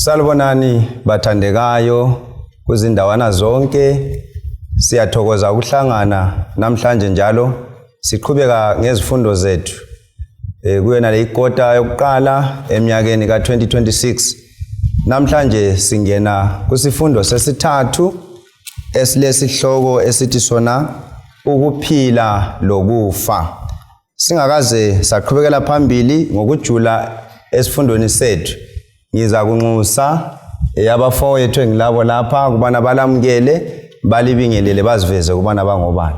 Salibonani bathandekayo kuzindawana zonke. Siyathokoza ukuhlangana namhlanje njalo siqhubeka ngezifundo zethu. Kuyena le ikota yokuqala eminyakeni ka2026. Namhlanje singena kusifundo sesithathu esilesihloko esithi sona ukuphila lokufa. Singakaze saqhubekela phambili ngokujula esifundweni sethu. Ngiza kunxusa abafowethu engilabo lapha kubana balamukele balibingelele baziveze kubana bangobani.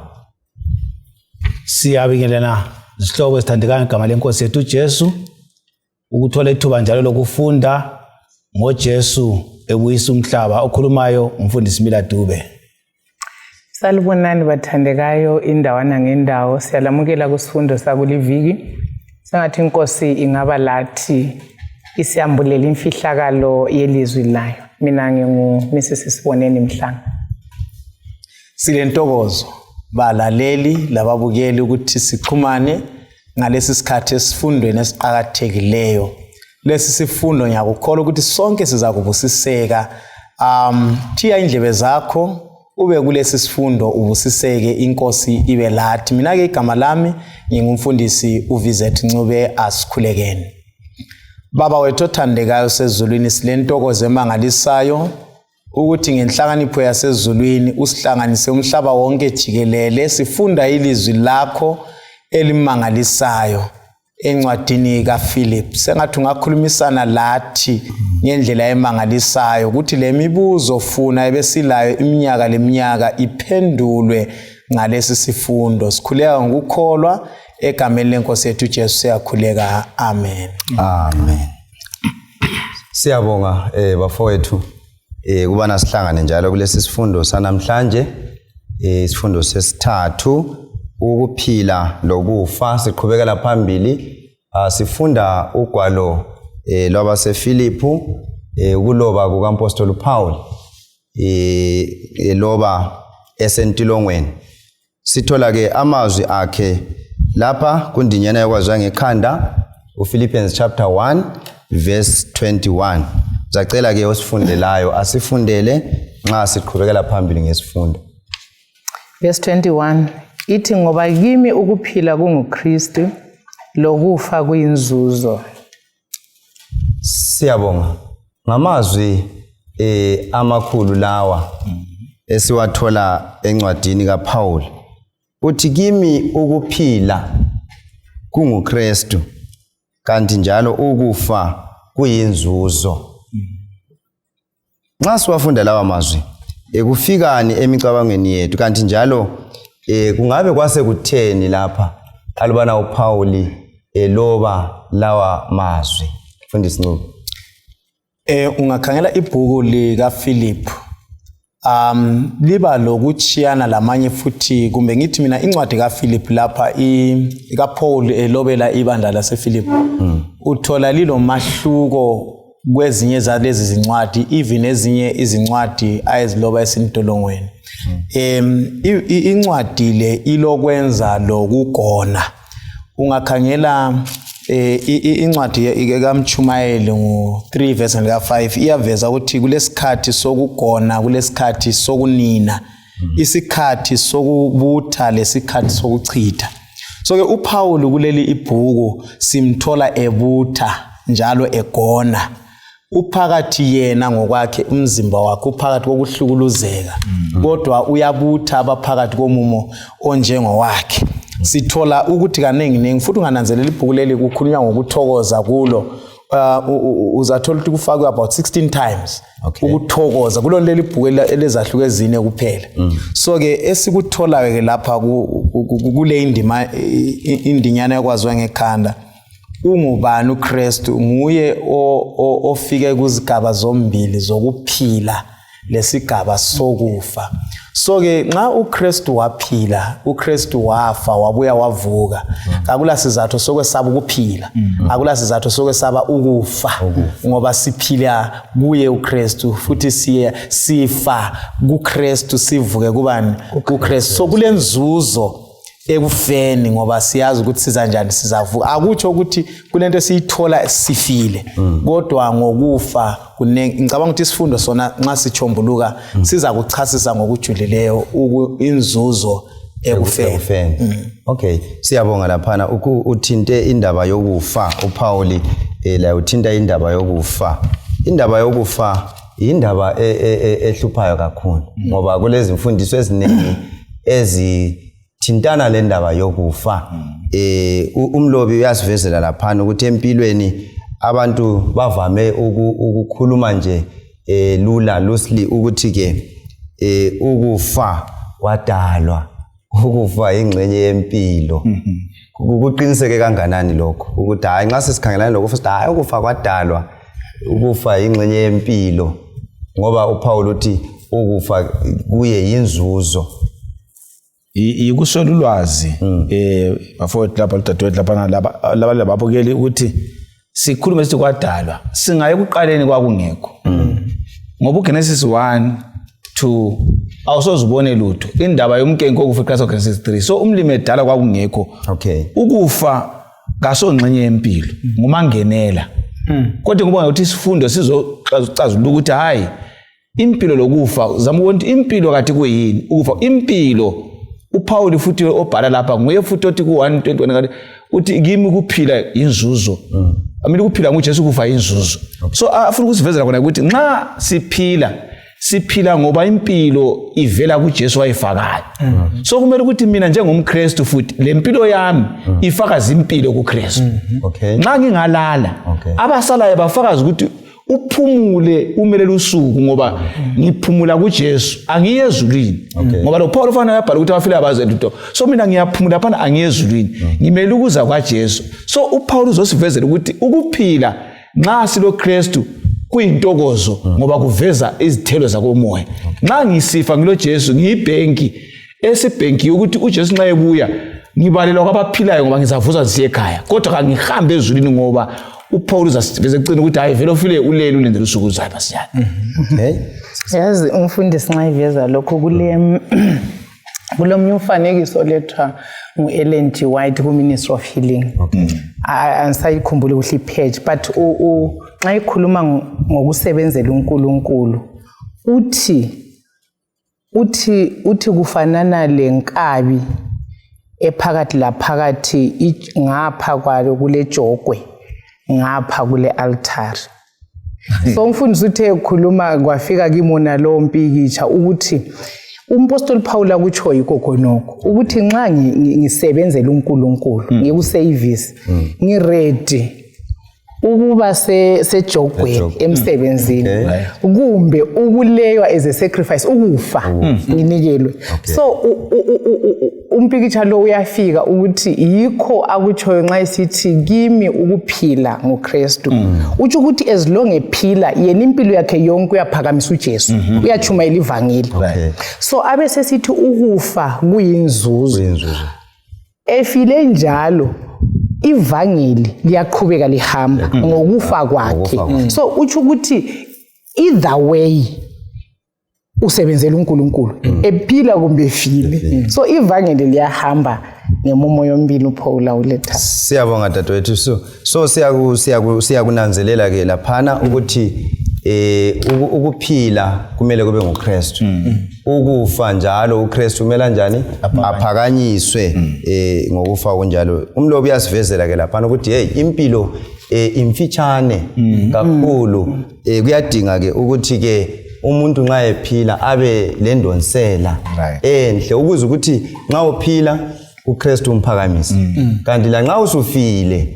Siyabingelana isihloko esithandekayo igama lenkosi yethu Jesu, ukuthola ithuba njalo lokufunda ngoJesu ebuyisa umhlaba. Okhulumayo umfundisi Mila Dube. Salibonani bathandekayo indawana ngendawo. Siyalamukela kusifundo sakuliviki. Sengathi inkosi ingaba lathi isiyambulela imfihlakalo yelizwi layo. Mina ngingu-Mrs. Siboneni Mhlanga. Silentokozo balaleli lababukeli ukuthi siqhumane ngalesi sikhathi esifundweni esiqhakathekileyo. Lesi sifundo ngiyakukholwa ukuthi sonke siza kubusiseka. Thiya indlebe zakho ube kulesi sifundo ubusiseke, inkosi ibe lathi. Mina ke igama lami ngingumfundisi uVizet Ncube. Asikhulekeni. Baba wethu othandekayo sezulwini, silentokozo emangalisayo ukuthi ngenhlakanipho yasezulwini usihlanganise umhlaba wonke jikelele. Sifunda ilizwi lakho elimangalisayo encwadini kaPhilip. Sengathi ungakhulumisana lathi ngendlela emangalisayo ukuthi le mibuzo funa ebesilayo iminyaka leminyaka iphendulwe ngalesi sifundo. Sikhuleka ngokukholwa egameni lenkosi yethu Jesu siyakhuleka. Amen. Amen. Siyabonga bafowethu kubana sihlangane njalo kulesi sifundo sanamhlanje, isifundo sesithathu ukuphila lokufa. Siqhubekela phambili sifunda ugwalo lwabaseFilipu, ukuloba kukampostoli Paul loba esentilongweni. Sithola ke amazwi akhe lapha kundinyana yakwaziwa ngekhanda uPhilippians chapter 1 verse 21. Zacela ke osifundelayo asifundele nxa siqhubekela phambili ngesifundo. Verse 21 ithi, ngoba kimi ukuphila kunguKristu lokufa kuyinzuzo. Siyabonga ngamazwi amakhulu lawa esiwathola encwadini kaPaul. Uthi kimi ukuphila kunguKristu kanti njalo ukufa kuyinzuzo. Nxa siwafunda lawa mazwi kufikani emicabangweni yethu, kanti njalo kungabe kwase kutheni lapha alubana uPaul loba lawa mazwi? Mfundisi Ncube. Ungakhangela ibhuku likaPhilip liba lokuchiyana lamanye futhi, kumbe ngithi mina incwadi kaPhilip lapha ikaPaul elobela ibandla lasePhilip uthola lilo mahluko kwezinye zalezi zincwadi, even ezinye izincwadi ayeziloba esintolongweni. Incwadi le ilokwenza lokugona. Ungakhangela incwadi kaMchumayeli ngo3 verse 5 iyaveza ukuthi kulesikhathi sokugona, kulesikhathi sokunina, isikhathi sokubutha lesikhathi sokuchitha. So ke uPaul kuleli ibhuku simthola ebutha njalo egona. Uphakathi yena ngokwakhe umzimba wakhe uphakathi kokuhlukuluzeka, kodwa uyabutha abaphakathi komumo onjengowakhe. Sithola ukuthi kanengi futhi ungananzelela ibhuku leli kukhulunywa ngokuthokoza kulo. Uzathola ukuthi kufakwe about 16 times ukuthokoza kulo leli bhuku elezahluke ezine kuphela. So ke esikuthola ke lapha kule indinyana yakwaziwa ngekhanda, ungubani uKristu? Nguye ofike kuzigaba zombili zokuphila lesigaba sokufa. So ke nxa uKristu waphila, uKristu wafa, wabuya wavuka, akula sizathu sokwesaba ukuphila, akula sizathu sokwesaba ukufa, ngoba siphila kuye uKristu futhi sifa kuKristu, sivuke kubani? kuKristu. So kulenzuzo ekufeni ngoba siyazi ukuthi siza njani sizavuka. Akutsho ukuthi kulento esiyithola sifile kodwa ngokufa ngicabanga ukuthi isifundo sona nxa sichombuluka siza kuchasisa ngokujulileyo inzuzo ekufeni. Okay, siyabonga laphana uthinte indaba yokufa. uPaul la uthinta indaba yokufa. Indaba yokufa indaba ehluphayo kakhulu ngoba kulezi mfundiso eziningi ezithintana le ndaba yokufa. Umlobi uyasivezela laphana ukuthi empilweni abantu bavame ukukhuluma nje loosely ukuthi ke ukufa kwadalwa, ukufa ingxenye yempilo. Kuqiniseke kanganani lokho ukuthi hayi nxa sesikhangelana nokufa sithi hayi ukufa kwadalwa, ukufa ingxenye yempilo, ngoba uPaul uthi ukufa kuye inzuzo. Ikuswela ulwazi bafowethu lapha ludadewethu lapha laba babukeli ukuthi sikhulume sithi kwadalwa singaye ekuqaleni kwakungekho. Ngoba uGenesis 1-2 awusozubone lutho indaba yomkenke okufa eqala Genesis 3. So umlimi edala kwakungekho. Okay. Ukufa ngasongxenye yempilo ngumangenela. Kodwa ngibona ukuthi isifundo sizoxazulula ukuthi hayi impilo lokufa zama ukuthi impilo kade kuyini ukufa impilo. uPaul futhi obhala lapha nguye futhi othi ku-1:21 uthi kimi kuphila inzuzo. Amile kuphila nguJesu kufa inzuzo. So afuna ukusivezela khona ukuthi nxa siphila ngoba impilo ivela kuJesu wayifakayo. So kumele ukuthi mina njengomKristu futhi lempilo yami ifakaza impilo kuKristu. Okay. Nxa ngingalala abasalayo bafakaza ukuthi uphumule umele usuku ngoba ngiphumula kuJesu angiye ezulwini. Ngoba lo Paul ufana uyabhala ukuthi abafile abazento. So mina ngiyaphumula phana angiye ezulwini ngimele ukuza kwaJesu. So uPaul uzosivezela ukuthi ukuphila nxa silo Kristu kuyintokozo ngoba kuveza izithelo zakomoya. Nxa ngisifa ngilo Jesu ngiyibhenki esibhenki ukuthi uJesu nxa ebuya ngibalelwa kwabaphilayo ngoba ngizavuza nsiye ekhaya. Kodwa kangihambe ezulwini ngoba uPaul uzasiveze ecina ukuthi hayi vele ufile ulele ulendele usuku uzaba siyana. Okay. Yazi umfundisi nxa iveza lokho kulomnye umfanekiso lethwa ngu-Ellen G. White ku-Ministry of Healing. Ansayikhumbula kuhle ipage but nxa ikhuluma ngokusebenzela uNkulunkulu uthi kufanana lenkabi ephakathi laphakathi ngapha kwalo kule jogwe ngapha kule altar. So umfundisi uthe ekhuluma kwafika kimona lo mpikitsha ukuthi umpostoli Paul akutsho yikho khonokho ukuthi nxa ngisebenzela uNkulunkulu ngikuseyivisi ngiready ukuba sejogweni emsebenzini kumbe ukuleywa as a sacrifice ukufa nginikelwe. So umpikitsha lo uyafika ukuthi yikho akutshoyo nxa isithi kimi ukuphila ngoKristu. Utsho ukuthi as long ephila yena impilo yakhe yonke uyaphakamisa uJesu uyachumayela ivangeli. So abe sesithi ukufa kuyinzuzo. Efile njalo ivangeli liyaqhubeka lihamba ngokufa kwakhe. So utsho ukuthi either way usebenzela uNkulunkulu ephila kumbe efile. So ivangeli liyahamba ngemumo yombili uPaul uletha. Siyabonga dadewethu. So siyakunanzelela ke laphana ukuthi ukuphila kumele kube ngoKristu. Ukufa njalo uKristu kumele njani aphakanyiswe ngokufa kunjalo. Umlobi uyasivezela ke laphana ukuthi hey impilo imfitshane kakhulu. Kuyadinga ke ukuthi ke umuntu nxa ephila abe lendonsela enhle ukuze ukuthi nxa uphila uKristu umphakamisa. Kanti la nxa usufile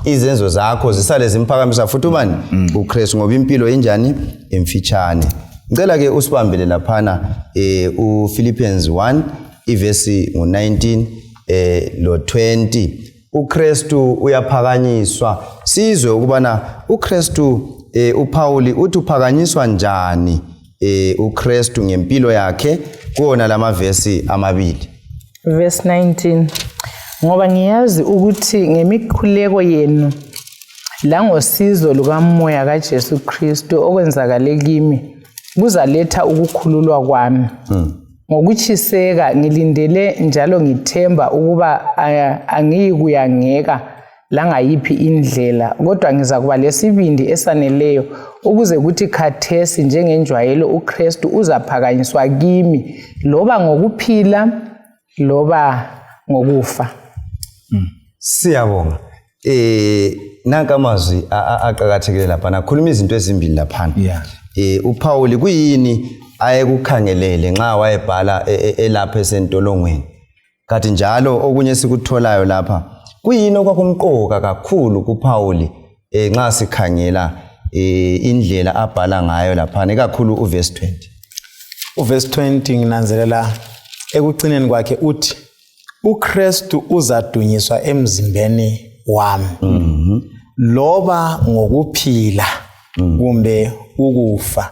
izenzo zakho zisale zimphakamisa futhi ubani uKristu ngoba impilo injani emfitshane. Ngicela ke usibambele laphana uPhilippians 1 ivesi ngo19 lo 20. uKristu uyaphakanyiswa. Sizwe ukubana uKristu uPaul uthi uphakanyiswa njani uKristu ngempilo yakhe kuona lamavesi amabili. Verse 19. Ngoba ngiyazi ukuthi ngemikhuleko yenu la ngosizo lukamoya kaJesu Kristu okwenzakale kimi kuzaletha ukukhululwa kwami ngokuchiseka ngilindele njalo ngithemba ukuba angiyikuyangeka la ngayiphi indlela kodwa ngiza kuba lesibindi esaneleyo ukuze kuthi khathesi njengenjwayelo uKristu uzaphakanyiswa kimi loba ngokuphila loba ngokufa. Siyabonga. Nanka amazwi aqhakathekile lapha nakhuluma izinto ezimbili lapha. uPaul kuyini ayekukhangelele nxa wayebhala elapha esentolongweni. Kanti njalo okunye sikutholayo lapha kuyini okwakumqoka kakhulu kuPaul nxa sikhangela indlela abhala ngayo lapha ekakhulu uverse 20. Uverse 20 nginanzelela ekugcineni kwakhe uthi uKristu uzadunyiswa emzimbeni wami loba ngokuphila kumbe ukufa.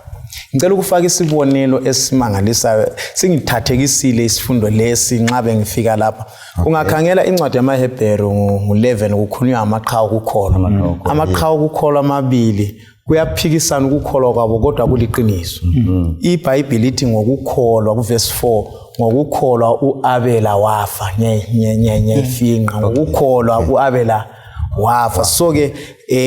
Ngicela ukufaka isibonelo esimangalisayo singithathekisile isifundo lesi nxa bengifika lapha. Ungakhangela incwadi yamaHebheru ngo11 kukhulunywa amaqhawe okukholwa. Amaqhawe okukholwa amabili kuyaphikisana ukukholwa kwabo kodwa kuliqiniso. iBhayibheli lithi ngokukholwa kuverse 4 ngokukholwa uAbela wafa nyefinqa ngokukholwa uAbela wafa. So ke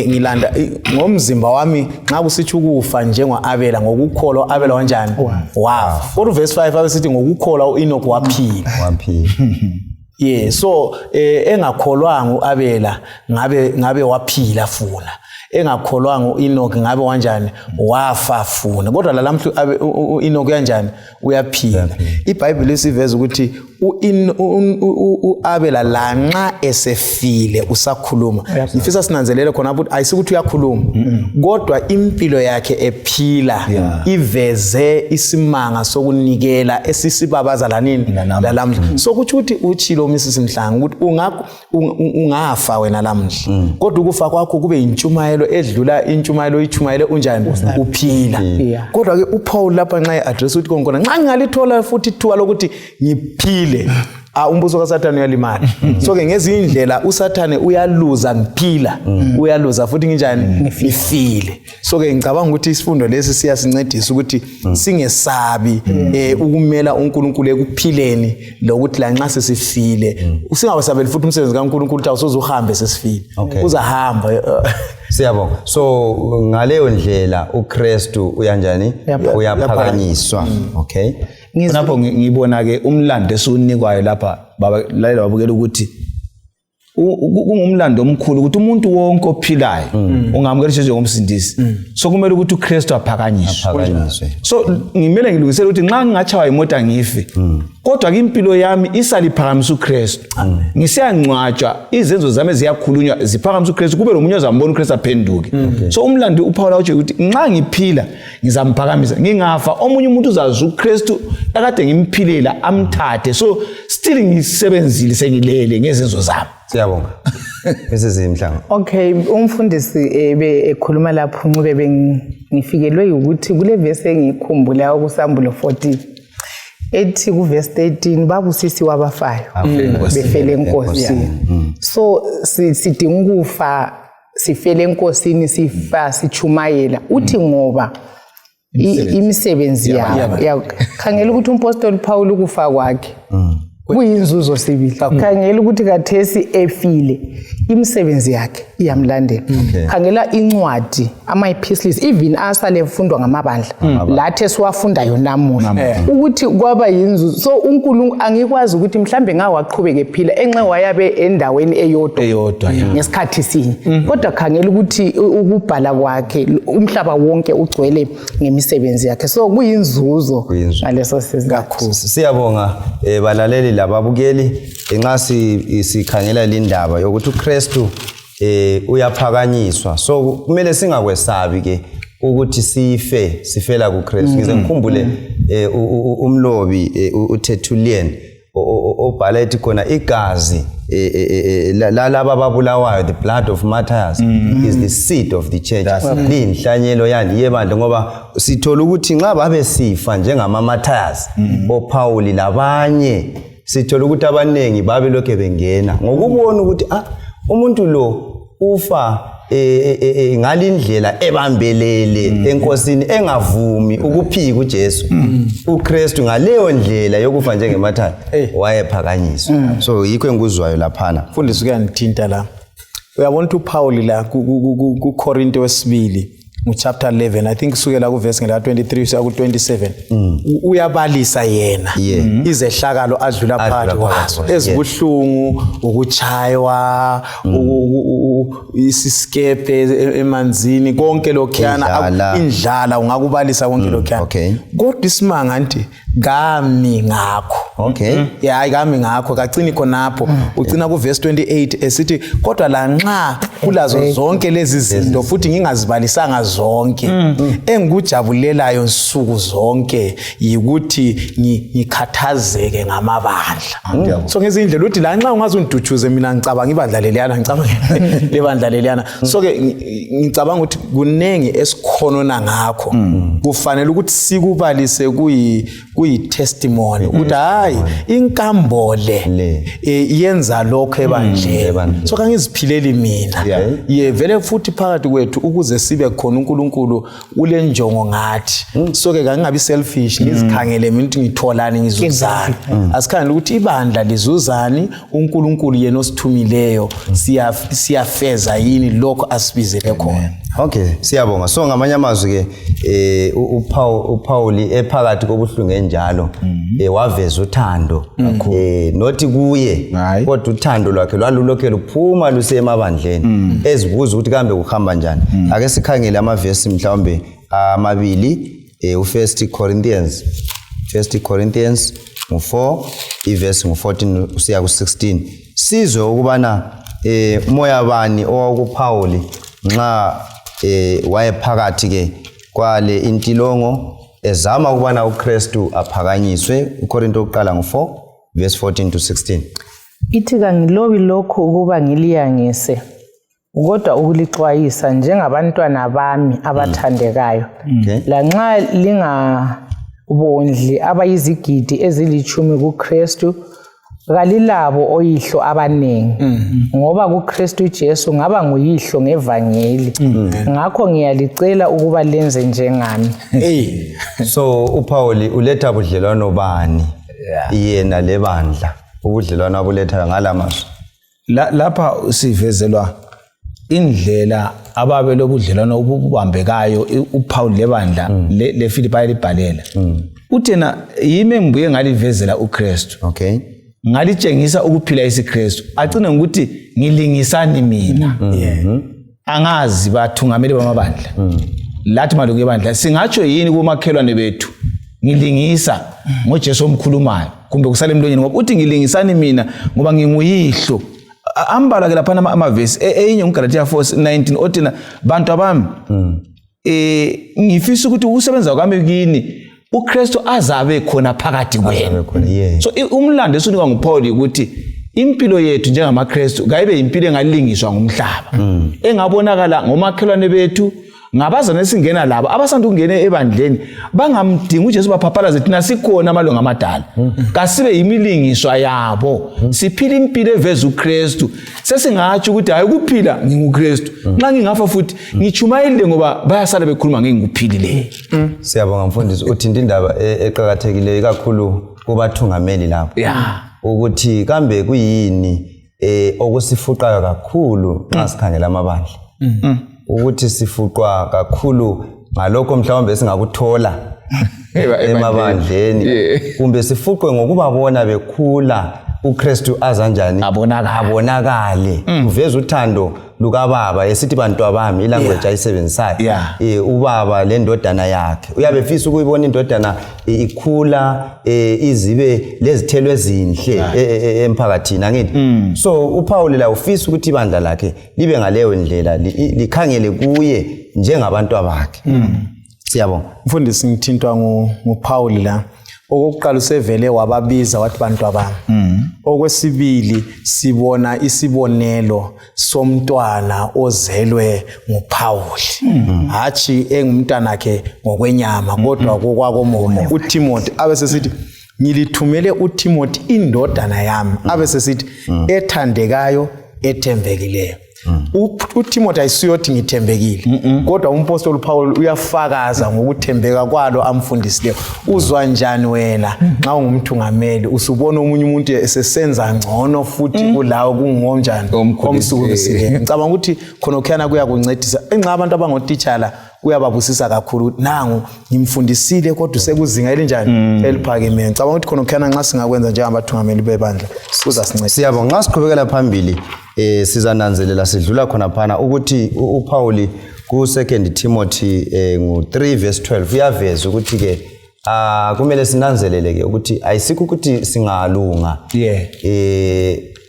ngilanda ngomzimba wami nxa kusithi ukufa njengoAbela ngokukholwa Abela kanjani wafa. Kodwa verse 5 abesithi ngokukholwa uEnoch waphila. Yeah, so engakholwanga uAbela ngabe waphila funa. Engakholwanga uEnoch ngabe kanjani wafa funa. Kodwa lalamhla uEnoch kanjani uyaphila. iBhayibheli lisiveza ukuthi uAbela lanxa esefile usakhuluma. Ngifisa sinanzelele khona ukuthi ayisikuthi uyakhuluma kodwa impilo yakhe ephila iveze isimanga sokunikela esisibabaza lanini lalamhla. So kuthi uthi uchilo Mrs Mhlanga ukuthi ungafa wena lamhla kodwa ukufa kwakho kube intshumayelo edlula intshumayelo ichumayele unjani uphila. Kodwa ke uPaul lapha nxa eaddress uthi konke nxa ngalithola futhi ithuba lokuthi ngiphile umbuso kaSathane uyalimala. So ke ngezindlela uSathane uyaluza ngiphila uyaluza futhi nginjani ngifile. So ke ngicabanga ukuthi isifundo lesi siyasincedisa ukuthi singesabi ukumela uNkulunkulu ekuphileni lokuthi la nxa sesifile usingawasabeli futhi umsebenzi kaNkulunkulu ukuthi awusoze uhambe sesifile uzahamba. Siyabonga. So ngaleyo ndlela uKristu uyanjani uyaphakanyiswa. Okay. Lapho ngibona ke umlando esunikwayo lapha baba lalela babukela ukuthi kungumlando omkhulu ukuthi umuntu wonke ophilayo ungamukela njengomsindisi. So kumele ukuthi uKristu aphakanyiswe. So ngimele ngilungisele ukuthi nxa ngingachaywa imoto ngife kodwa ke impilo yami isaliphakamisa uKristu. Ngisiyancwatshwa izenzo zami ziyakhulunywa ziphakamisa uKristu kube lomunyoza ambona uKristu aphenduke. So umlando uPaul uthi ukuthi nxa ngiphila ngizamphakamisa ngingafa omunye umuntu uzazi uKristu akade ngimphilela amthathe. So still ngisebenzile sengilele ngezenzo zami. Siyabonga. Mrs Mhlanga. Okay, umfundisi ekhuluma lapho ncube bengifikelwe ukuthi kule verse engikhumbula okusambulo 14 ethi ku verse 13 babusisi wabafayo befele enkosini. So sidinga ukufa sifele enkosini sifa sichumayela uthi ngoba imisebenzi yabo khangela ukuthi umpostoli Paul ukufa kwakhe kuyinzuzo sibili. Khangela ukuthi kathesi efile imisebenzi yakhe iyamlandela. Khangela incwadi ama-epistles even asale mfundwa ngamabandla lathi siwafundayo namuhla ukuthi kwaba yinzuzo. So uNkulunkulu angikwazi ukuthi mhlambe ngawaqhubeke ephila enxe wayabe endaweni eyodwa ngesikhathi sinye kodwa khangela ukuthi ukubhala kwakhe umhlaba wonke ugcwele ngemisebenzi yakhe. So kuyinzuzo ngaleso sizathu. Siyabonga balaleli lababukeli nxa sikhangela lindaba yokuthi uKristu uyaphakanyiswa. So kumele singakwesabi ke ukuthi sifela kuKristu. Ngize ngikhumbule umlobi uTertullian obhala ethi khona igazi lalaba ababulawayo the blood of martyrs is the seed of the church. Liyinhlanyelo yandi yebandla ngoba sithola ukuthi nxa babe sifa njengama martyrs oPaul labanye sithola ukuthi abanengi babe lokho bengena ngokubona ukuthi umuntu lo ufa ngalindlela ebambelele enkosini engavumi ukuphika uJesu uKristu ngaleyo ndlela yokufa njengemathani wayephakanyiswa so yikho engikuzwayo laphana mfundisi kuyangithinta la uyabona uPaul la kuKorinto wesibili chapter 11 I think kusukela kuverse ngela 23 kuya ku27 uyabalisa yena izehlakalo adlula phakathi kwazo ezibuhlungu ukuchaywa isiskepe emanzini konke lokhuyana indlala ungakubalisa konke lokhuyana kodwa isimanga nti ngami ngakho hayi ngami ngakho kagcini khonapho ugcina kuverse 28 esithi kodwa la nxa kulazo zonke lezi zinto futhi ngingazibalisanga zonke engikujabulelayo nsuku zonke yikuthi ngikhathazeke ngamabandla so ngezindlela uthi la nxa ungazundidutshuze mina ngicabanga ibandla leliyana ngicabanga lebandla leliyana so ke ngicabanga ukuthi kunengi esikhonona ngakho kufanele ukuthi sikubalise kuyi testimony ukuthi hayi inkambole yenza lokho ebandleni so kangiziphileli mina vele futhi phakathi kwethu ukuze sibe khona uNkulunkulu ule njongo ngathi so ke kangabi selfish ngizikhangele mina ukuthi ngitholani ngizuzani asikhangele ukuthi ibandla lizuzani uNkulunkulu yena osithumileyo siyafeza yini lokho asibizele khona okay siyabonga so ngamanye amazwi ke uPaul ephakathi kobuhlungu enjalo waveza uthando nothi kuye kodwa uthando lwakhe lwalulokhe luphuma lusemabandleni ezibuza ukuthi kambe kuhamba njani ake sikhangele amavesi mhlawumbe amabili u1 Corinthians 4 ivesi ngo14 usiya ku16 sizwe ukubana moya bani owakuPaul nxa wayephakathi ke kwale intilongo ezama ukubana uKristu aphakanyiswe uKorinto oqala ngo4 verse 14 to 16 ithi kangilobi lokho ukuba ngiliyangise kodwa ukulixwayisa njengabantwana bami abathandekayo la nxa lingabondli abayizigidi ezilithumi kuKristu kalilabo oyihlo abanengi ngoba kuKristu Jesu ngaba nguyihlo ngevangeli ngakho ngiyalicela ukuba lenze njengami so uPaul uletha budlelwano bani yena lebandla ubudlelwano abuletha ngalamazwi lapha sivezelwa indlela ababe lobudlelwano obubambekayo uPaul lebandla leFilipi libhalela uthena yimi engibuye ngalivezela uKristu ngalitshengisa ukuphila isiKristu agcina ngokuthi ngilingisani mina angazi bathungameli bamabandla lathi malungu ebandla singatsho yini kumakhelwane bethu ngilingisa ngoJesu omkhulumayo kumbe kusale emlonyeni ngoba uthi ngilingisani mina ngoba nginguyihlo ambala ke lapha amavesi eyinye uGalatia 4:19 othina bantu abami ngifisa ukuthi ukusebenza kwami kini uKristu azabe khona phakathi kwenu so umlando esunika nguPaul ukuthi impilo yethu njengamaKristu kayibe impilo engalilingiswa ngumhlaba engabonakala ngomakhelwane bethu ngabazana esingena labo abasanda ukungena ebandleni bangamdingi uJesu baphaphalaze thina sikhona amalungu amadala kasibe imilingiswa yabo siphila impilo eveza uKristu sesingatsho ukuthi hayi ukuphila nginguKristu nxa ngingafa futhi ngichumayile ngoba bayasala bekhuluma ngengikuphilile siyabonga mfundisi uthinta indaba eqhakathekile kakhulu kubathungameli lapho ukuthi kambe kuyini okusifuqayo kakhulu nxa sikhangela amabandla ukuthi sifuqwa kakhulu ngalokho mhlawumbe singakuthola emabandleni kumbe sifuqwe ngokubabona bekhula uKristu azanjani abonakale uveza uthando lukaBaba esithi bantu abami ilanguage ayisebenzisayo ubaba lendodana yakhe uyabe efisa ukuyibona indodana ikhula izibe lezithelo ezinhle emphakathini angithi so uPaul la ufisa ukuthi ibandla lakhe libe ngaleyo ndlela likhangele kuye njengabantu abakhe siyabonga mfundisi ngithintwa nguPaul la okokuqala usevele wababiza wathi bantu abami okwesibili sibona isibonelo somntwana ozelwe nguPaul hathi engumntana wakhe ngokwenyama kodwa kokwakomoya uTimothy abesesithi ngilithumele uTimothy indodana yami abesesithi ethandekayo ethembekileyo uTimothy ayisiyothi ngithembekile kodwa umpostoli Paul uyafakaza ngokuthembeka kwalo amfundisileyo. Uzwa njani wena nxa ungumthungameli usubona omunye umuntu esesenza ngcono futhi kulawo kungonjani omsukulisileyo? Ngicabanga ukuthi khona okhana kuyakuncedisa enxa abantu abangotitshala kuyababusisa kakhulu. Nangu ngimfundisile kodwa sekuzinga elinjani eliphakemeyo. Ngicabanga ukuthi khona okhana nxa singakwenza njengabathungameli bebandla kuzasinceda. Siyabonga. Nxa siqhubekela phambili sizananzelela sidlula khona phana ukuthi uPaul ku 2 Timothy ngo3 verse 12 uyaveza ukuthi ke kumele sinanzelele ke ukuthi ayisikho ukuthi singalunga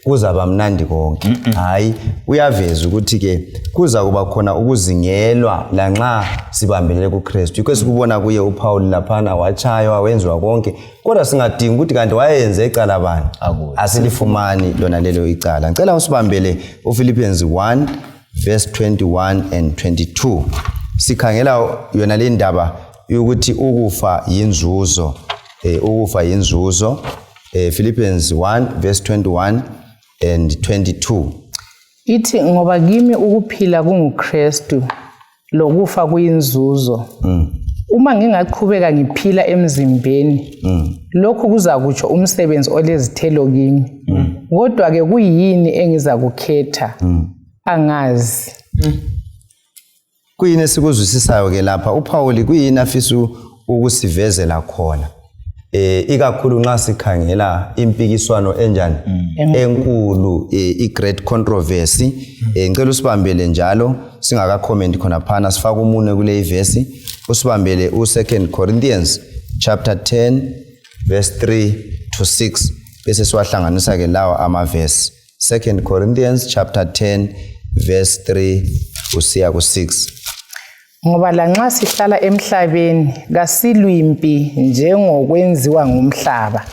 kuzaba mnandi konke. Hayi, uyaveza ukuthi ke kuza kuba khona ukuzingelwa lanxa sibambelele kuKristu. Yikho sikubona kuye uPaul laphana wachaywa wenziwa konke kodwa singadinga ukuthi kanti wayenze icala bani asilifumani lona lelo icala. Ngicela usibambele uPhilippians 1 verse 21 and 22. Sikhangela yona le ndaba ukuthi ukufa yinzuzo. Ukufa yinzuzo. Philippians 1 verse 21 and 22. Ithi ngoba kimi ukuphila kunguKristu lokufa kuyinzuzo. Uma ngingaqhubeka ngiphila emzimbeni lokhu kuza kutsho umsebenzi olezithelo kimi. Kodwa ke kuyini engiza kukhetha angazi. Kuyini esikuzwisisayo ke lapha uPaul kuyini afisa ukusivezela khona ikakhulu nxa sikhangela impikiswano enjani enkulu great controversy. Ngicela usibambele njalo singaka comment khona phana sifaka umunwe kule verse usibambele u2 Corinthians chapter 10 verse 3 to 6 bese siwahlanganisa ke lawa ama verse. 2 Corinthians chapter 10 verse 3 kusiya ku6. Ngoba lanxa sihlala emhlabeni kasilwimpi njengokwenziwa ngumhlaba.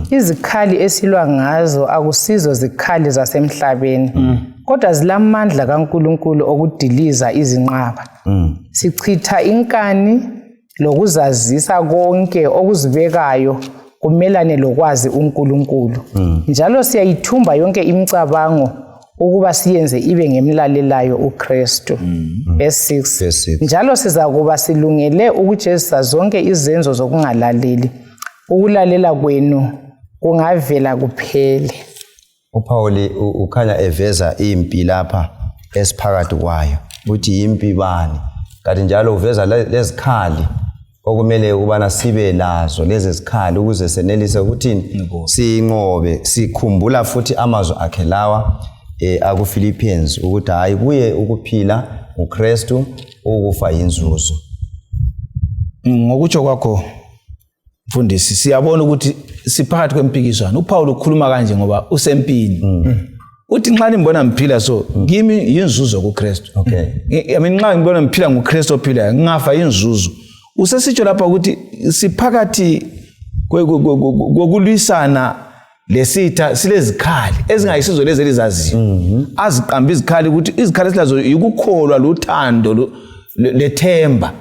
Izikhali esilwa ngazo akusizo zikhali zasemhlabeni kodwa zilamandla kaNkulunkulu okudiliza izinqaba. Sichitha inkani lokuzazisa konke okuzibekayo kumelane lokwazi uNkulunkulu. Njalo siyayithumba yonke imicabango ukuba siyenze ibe ngemlalelayo uKristu. Verse 6. Njalo sizakuba silungele ukujezisa zonke izenzo zokungalaleli. Ukulalela kwenu kungavela kuphele. uPaul ukhanya eveza impi lapha esiphakathi kwayo ukuthi impi bani kanti njalo uveza lezikhali okumele ukubana sibe lazo lezi zikhali ukuze senelise ukuthi sinqobe. Sikhumbula futhi amazwi akhe lawa aku Philippians ukuthi hayi kuye ukuphila uKristu ukufa inzuzo. Ngokutsho kwakho mfundisi siyabona ukuthi siphakathi kwempikiswano. uPaul ukhuluma kanje ngoba usempini. Uthi nxa nimbona mphila so kimi yinzuzo kuKristu. Okay. Nxa ngibona mphila nguKristu ophilayo ngafa inzuzo. Usesitsho lapha ukuthi siphakathi kokulwisana lesitha silezikhali ezingayisizo lezi elizaziyo. Aziqamba izikhali ukuthi izikhali esilazo yikukholwa lothando lethemba.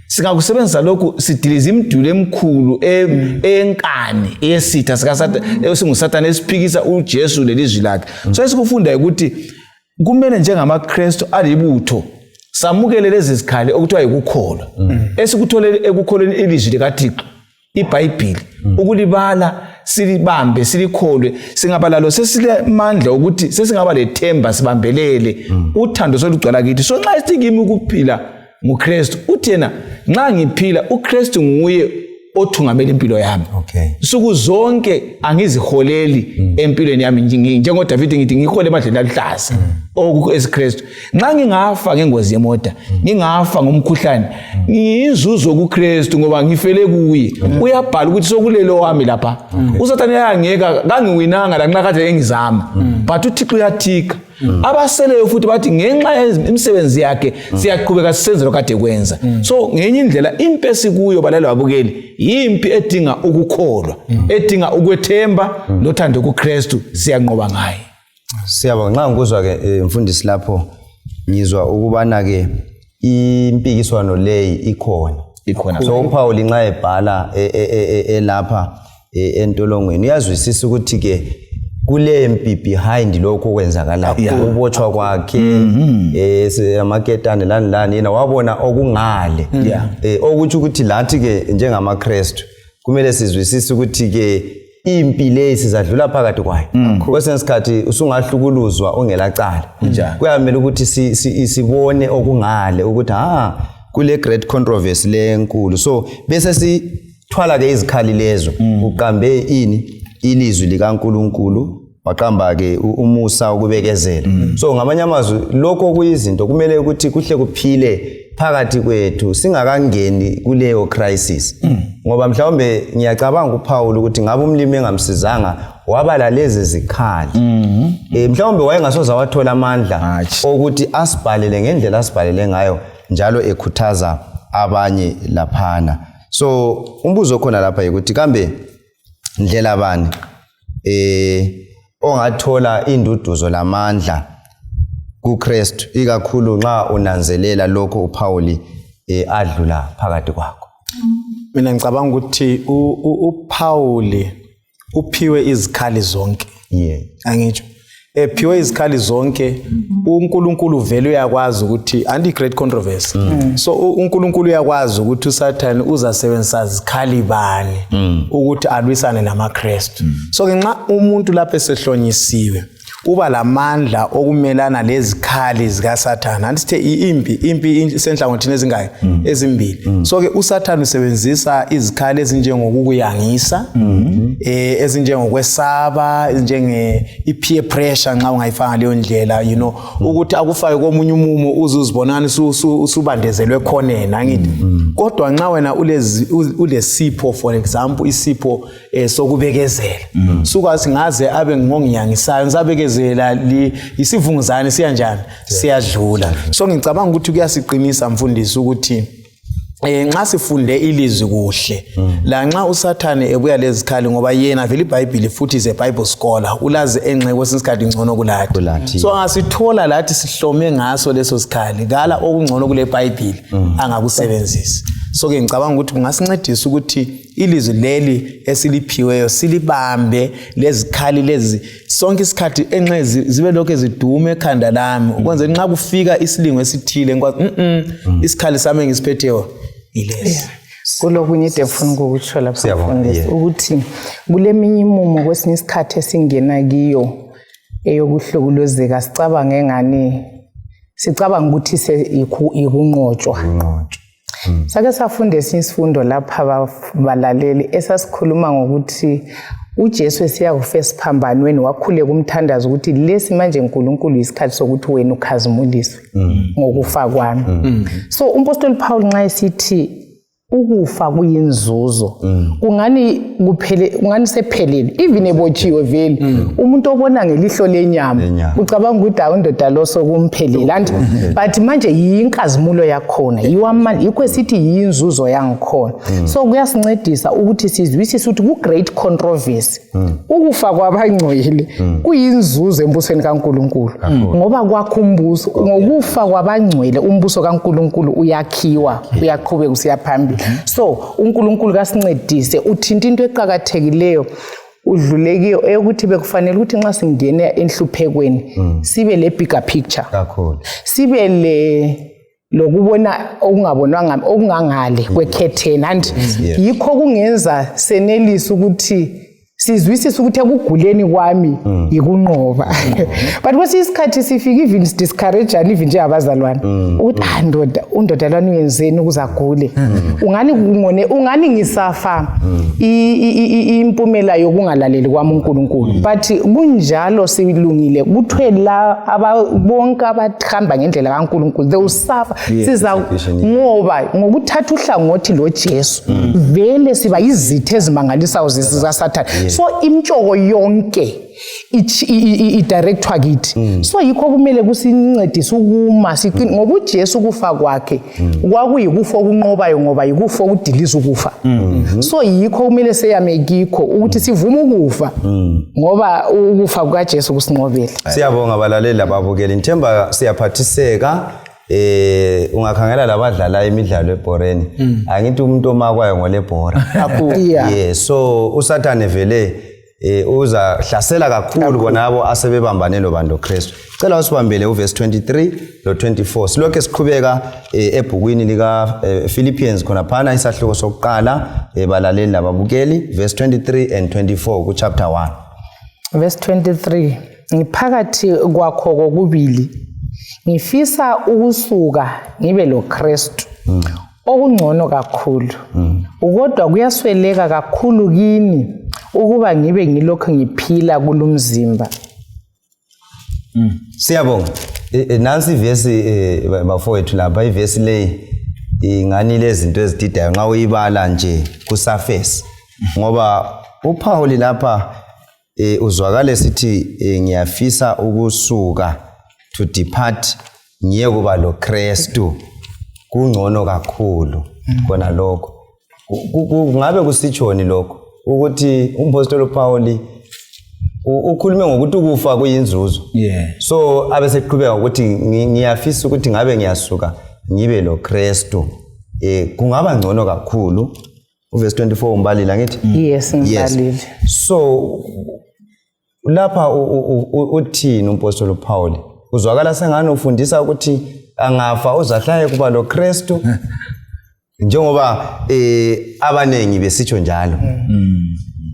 Singakusebenzisa lokhu sidiliza imiduli emkhulu enkani eyesitha singusatana esiphikisa uJesu lelizwi lakhe. So esikufunda ukuthi kumele njengamaKristu alibutho samukele lezi zikhali okuthiwa yikukholwa. Esikutholele ekukholweni ilizwi likaThixo iBhayibheli ukulibala silibambe silikholwe singaba lalo sesilemandla ukuthi sesingaba lethemba sibambelele uthando solugcwala kithi. So nxa sithi kimi ukuphila nguKristu uthi yena nxa ngiphila uKristu nguye othungamela impilo yami. Suku zonke angiziholeli empilweni yami njengo David ngithi ngihole emadleni aluhlaza okukho esiKristu. Nxa ngingafa ngengozi yemoto ngingafa ngomkhuhlane ngiyinzuzo kuKristu ngoba ngifele kuye. Uyabhala ukuthi sokulelo wami lapha uSathane yangeka kangiwinanga la nxa kade engizama but uThixo uyathika. Abaseleyo futhi bathi ngenxa yemisebenzi yakhe siyaqhubeka sisenze lokade kwenza. So ngenye indlela impesi kuyo balalo babukeli yimpi edinga ukukholwa edinga ukwethemba nothando kuKristu siyanqoba ngaye. Siyabonga. Nxa ngikuzwa ke mfundisi lapho ngizwa ukubana ke impikiswano leyi ikhona. So uPaul nxa ebhala elapha entolongweni uyazwisisa ukuthi ke kulempi behind lokho kwenzakalayo ubotshwa kwakhe amaketane lani yena wabona okungale okuthi ukuthi lathi ke njengamaKristu kumele sizwisise ukuthi ke impi lezi sizadlula phakathi kwayo kwesinye isikhathi usungahlukuluzwa ongelacala kuyamela ukuthi sibone okungale ukuthi kule great controversy lenkulu so bese sithwala ke izikhali lezo uqambe ilizwi likaNkuluNkulu waqamba ke umusa ukubekezela so ngamanye amazwi lokho kuyizinto kumele ukuthi kuhle kuphile phakathi kwethu singakangeni kuleyo crisis ngoba mhlawumbe ngiyacabanga uPaul ukuthi ngabe umlimi engamsizanga wabala lezi zikhali mhlawumbe wayengasoza wathola amandla ukuthi asibhalele ngendlela asibhalele ngayo njalo ekhuthaza abanye laphana so umbuzo khona lapha ukuthi kambe ndlela bani ongathola induduzo lamandla kuKristu ikakhulu nxa unanzelela lokho uPaul adlula phakathi kwakho mina ngicabanga ukuthi uPaul uphiwe izikhali zonke angitsho ephiwe izikhali zonke uNkulunkulu vele uyakwazi ukuthi anti great controversy so uNkulunkulu uyakwazi ukuthi uSathane uzasebenzisa izikhali bani ukuthi alwisane namaKristu so ngenxa umuntu lapho esehlonyisiwe uba lamandla okumelana lezikhali zikaSathane andithi impi senhlangothini ezingaki ezimbili so ke uSathane usebenzisa izikhali ezinjengokuyangisa ezinjengokwesaba ezinjenge peer pressure nxa ungayifanga leyo ndlela you know ukuthi akufake komunye umumo uzuzibonana usubandezelwe khonena angithi kodwa nxa wena ulesipho for example isipho sokubekezela sukazi ngaze abe ngongiyangisayo ngisabekezela isivunguzane siyanjani siyadlula so ngicabanga ukuthi kuyasiqinisa mfundisi ukuthi nxa sifunde ilizwi kuhle la nxa uSathane ebuya lezikhali ngoba yena vele iBhayibheli futhi is a Bible scholar ulazi enxe kwesinsikhathi ngcono kulathi so angasithola lathi sihlome ngaso leso sikhali kala okungcono kule iBhayibheli angakusebenzisa so ke ngicabanga ukuthi kungasincedisa ukuthi ilizwi leli esiliphiweyo silibambe lezikhali lezi sonke isikhathi enxe zibe lokho ezidume ekhanda lami ukwenza nxa kufika isilingo esithile ngikwazi isikhali sami ngisiphetheyo ilesi kulokunye edefuna ukutsho lapha mfundisi ukuthi kule minyimumo kwesinye isikhathi esingena kiyo eyokuhlukuluzeka sicabanga ngani sicabanga ukuthi ikunqotshwa sake safunda isifundo lapha abalaleli esasikhuluma ngokuthi uJesu esiya kufesa phambanweni wakhule kumthandaza ukuthi lesi manje uNkulunkulu isikhathi sokuthi wena ukhazimuliswe ngokufa kwami so umpostoli Paul nxa esithi ukufa kuyinzuzo ungani sephelele even ebotshiwe vele umuntu obona ngelihlo lenyama ucabanga ukuthi awundoda loso kumphelele anti but manje yinkazimulo yakhona yikho sithi yinzuzo yangikhona so kuyasincedisa ukuthi sizwisise ukuthi ku great controversy ukufa kwabangcwele kuyinzuzo embusweni kaNkulunkulu ngoba kwakho umbuso ngokufa kwabangcwele umbuso kaNkulunkulu uyakhiwa uyaqhubeka usiyaphambili so uNkulunkulu kasincedise uthinta into eqhakathekileyo udlulekiyo eyokuthi bekufanele ukuthi nxa singena enhluphekweni sibe le bigger picture kakhulu sibe lokubona okungabonwanga okungangale kwekhetheni and yikho kungenza senelisa ukuthi sizwisise ukuthi ekuguleni kwami yikunqoba but kwesinye isikhathi sifika even discourage even nje abazalwane ukuthi undoda lwani uyenzeni ukuzagule ungani ngisafa impumela yokungalaleli kwami uNkulunkulu but kunjalo silungile kuthwela bonke abahamba ngendlela kaNkulunkulu they will suffer siza ngoba ngokuthatha uhlangothi lo Jesu vele siba izithe ezimangalisayo zikaSathane so imtshoko yonke idirectwa kithi so yikho kumele kusincedise ukuma siqini ngoba uJesu kufa kwakhe kwakuyikufa okunqobayo ngoba yikufa okudiliza ukufa so yikho kumele seyamekikho ukuthi sivume ukufa ngoba ukufa kukaJesu kusinqobela siyabonga abalaleli lababukeli ngithemba siyaphathiseka ungakhangela labadlala imidlalo eBhoreni angithi umuntu omakwayo ngolebhora so uSathane vele uzahlasela kakhulu bonabo asebebambane lobando Kristu. Cela usibambele uverse 23 lo 24. Silokho siqhubeka ebhukwini lika Philippians khona phana isahluko sokuqala balaleli lababukeli verse 23 and 24 ku chapter 1. Verse 23, ngiphakathi kwakho kokubili ngifisa ukusuka ngibe lo Kristu okungcono kakhulu ukodwa kuyasweleka kakhulu kini ukuba ngibe ngilokho ngiphila kulumzimba. Siyabonga. Nansi ivesi bafowethu lapha ivesi le ingani lezinto ezididayo nxa uyibala nje ku surface ngoba uPaul lapha uzwakale sithi ngiyafisa ukusuka to depart ngiye kuba lo Kristu kungcono kakhulu kona lokho kungabe kusitshoni lokho ukuthi umpostoli uPaul ukhulume ngokuthi ukufa kuyinzuzo. So abeseqhubeka ukuthi ngiyafisa ukuthi ngabe ngiyasuka ngibe lo Kristu kungaba ngcono kakhulu. Uverse 24 umbalila ngithi Yes, ngibalile. So lapha uthini umpostoli uPaul uzwakala sengane ufundisa ukuthi angafa uzahlale kuba lo Kristu njengoba abanengi besitsho njalo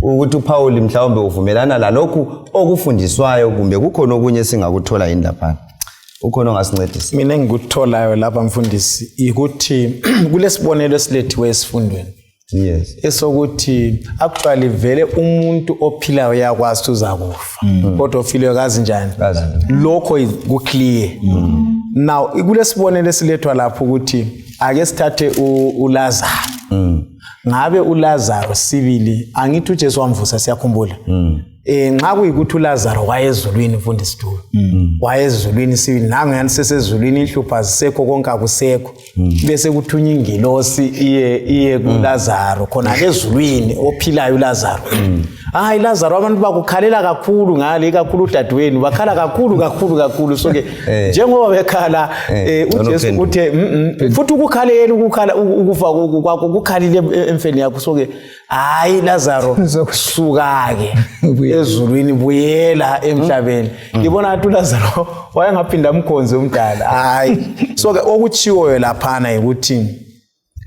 ukuthi uPaul mhlawumbe uvumelana lalokhu okufundiswayo kumbe kukhona okunye singakuthola indapha ukhona ongasincedisa. Mina engikutholayo lapha mfundisi ukuthi kulesibonelo esilethiwe esifundweni. Yes. Esokuthi actually vele umuntu ophilayo yakwazi uzakufa kodwa ofileyo kazi njani lokho ku clear. Now kulesibonelo esilethwa lapho ukuthi ake sithathe uLazaro. Ngabe uLazaro sibili angithi uJesu wamvusa siyakhumbula. Nxa kuyikuthi uLazaro wayezulwini mfundisi Dube. Wayezulwini sibili nangani sesezulwini inhlupha zisekho konke akusekho. Bese kuthunya ingilosi iye kuLazaro khona ezulwini ophilayo uLazaro. Hayi Lazaro abantu bakukhalela kakhulu ngale kakhulu udadewenu bakhala kakhulu so ke njengoba bekhala uJesu uthe futhi ukukhalela ukufa kwakho kukhalile emfeni yakho so ke hayi Lazaro suka ke ezulwini buyela emhlabeni. Ngibona ukuthi uLazaro wayengaphinda umkhonze umdala. Hayi so ke okuchiwoyo laphana ukuthi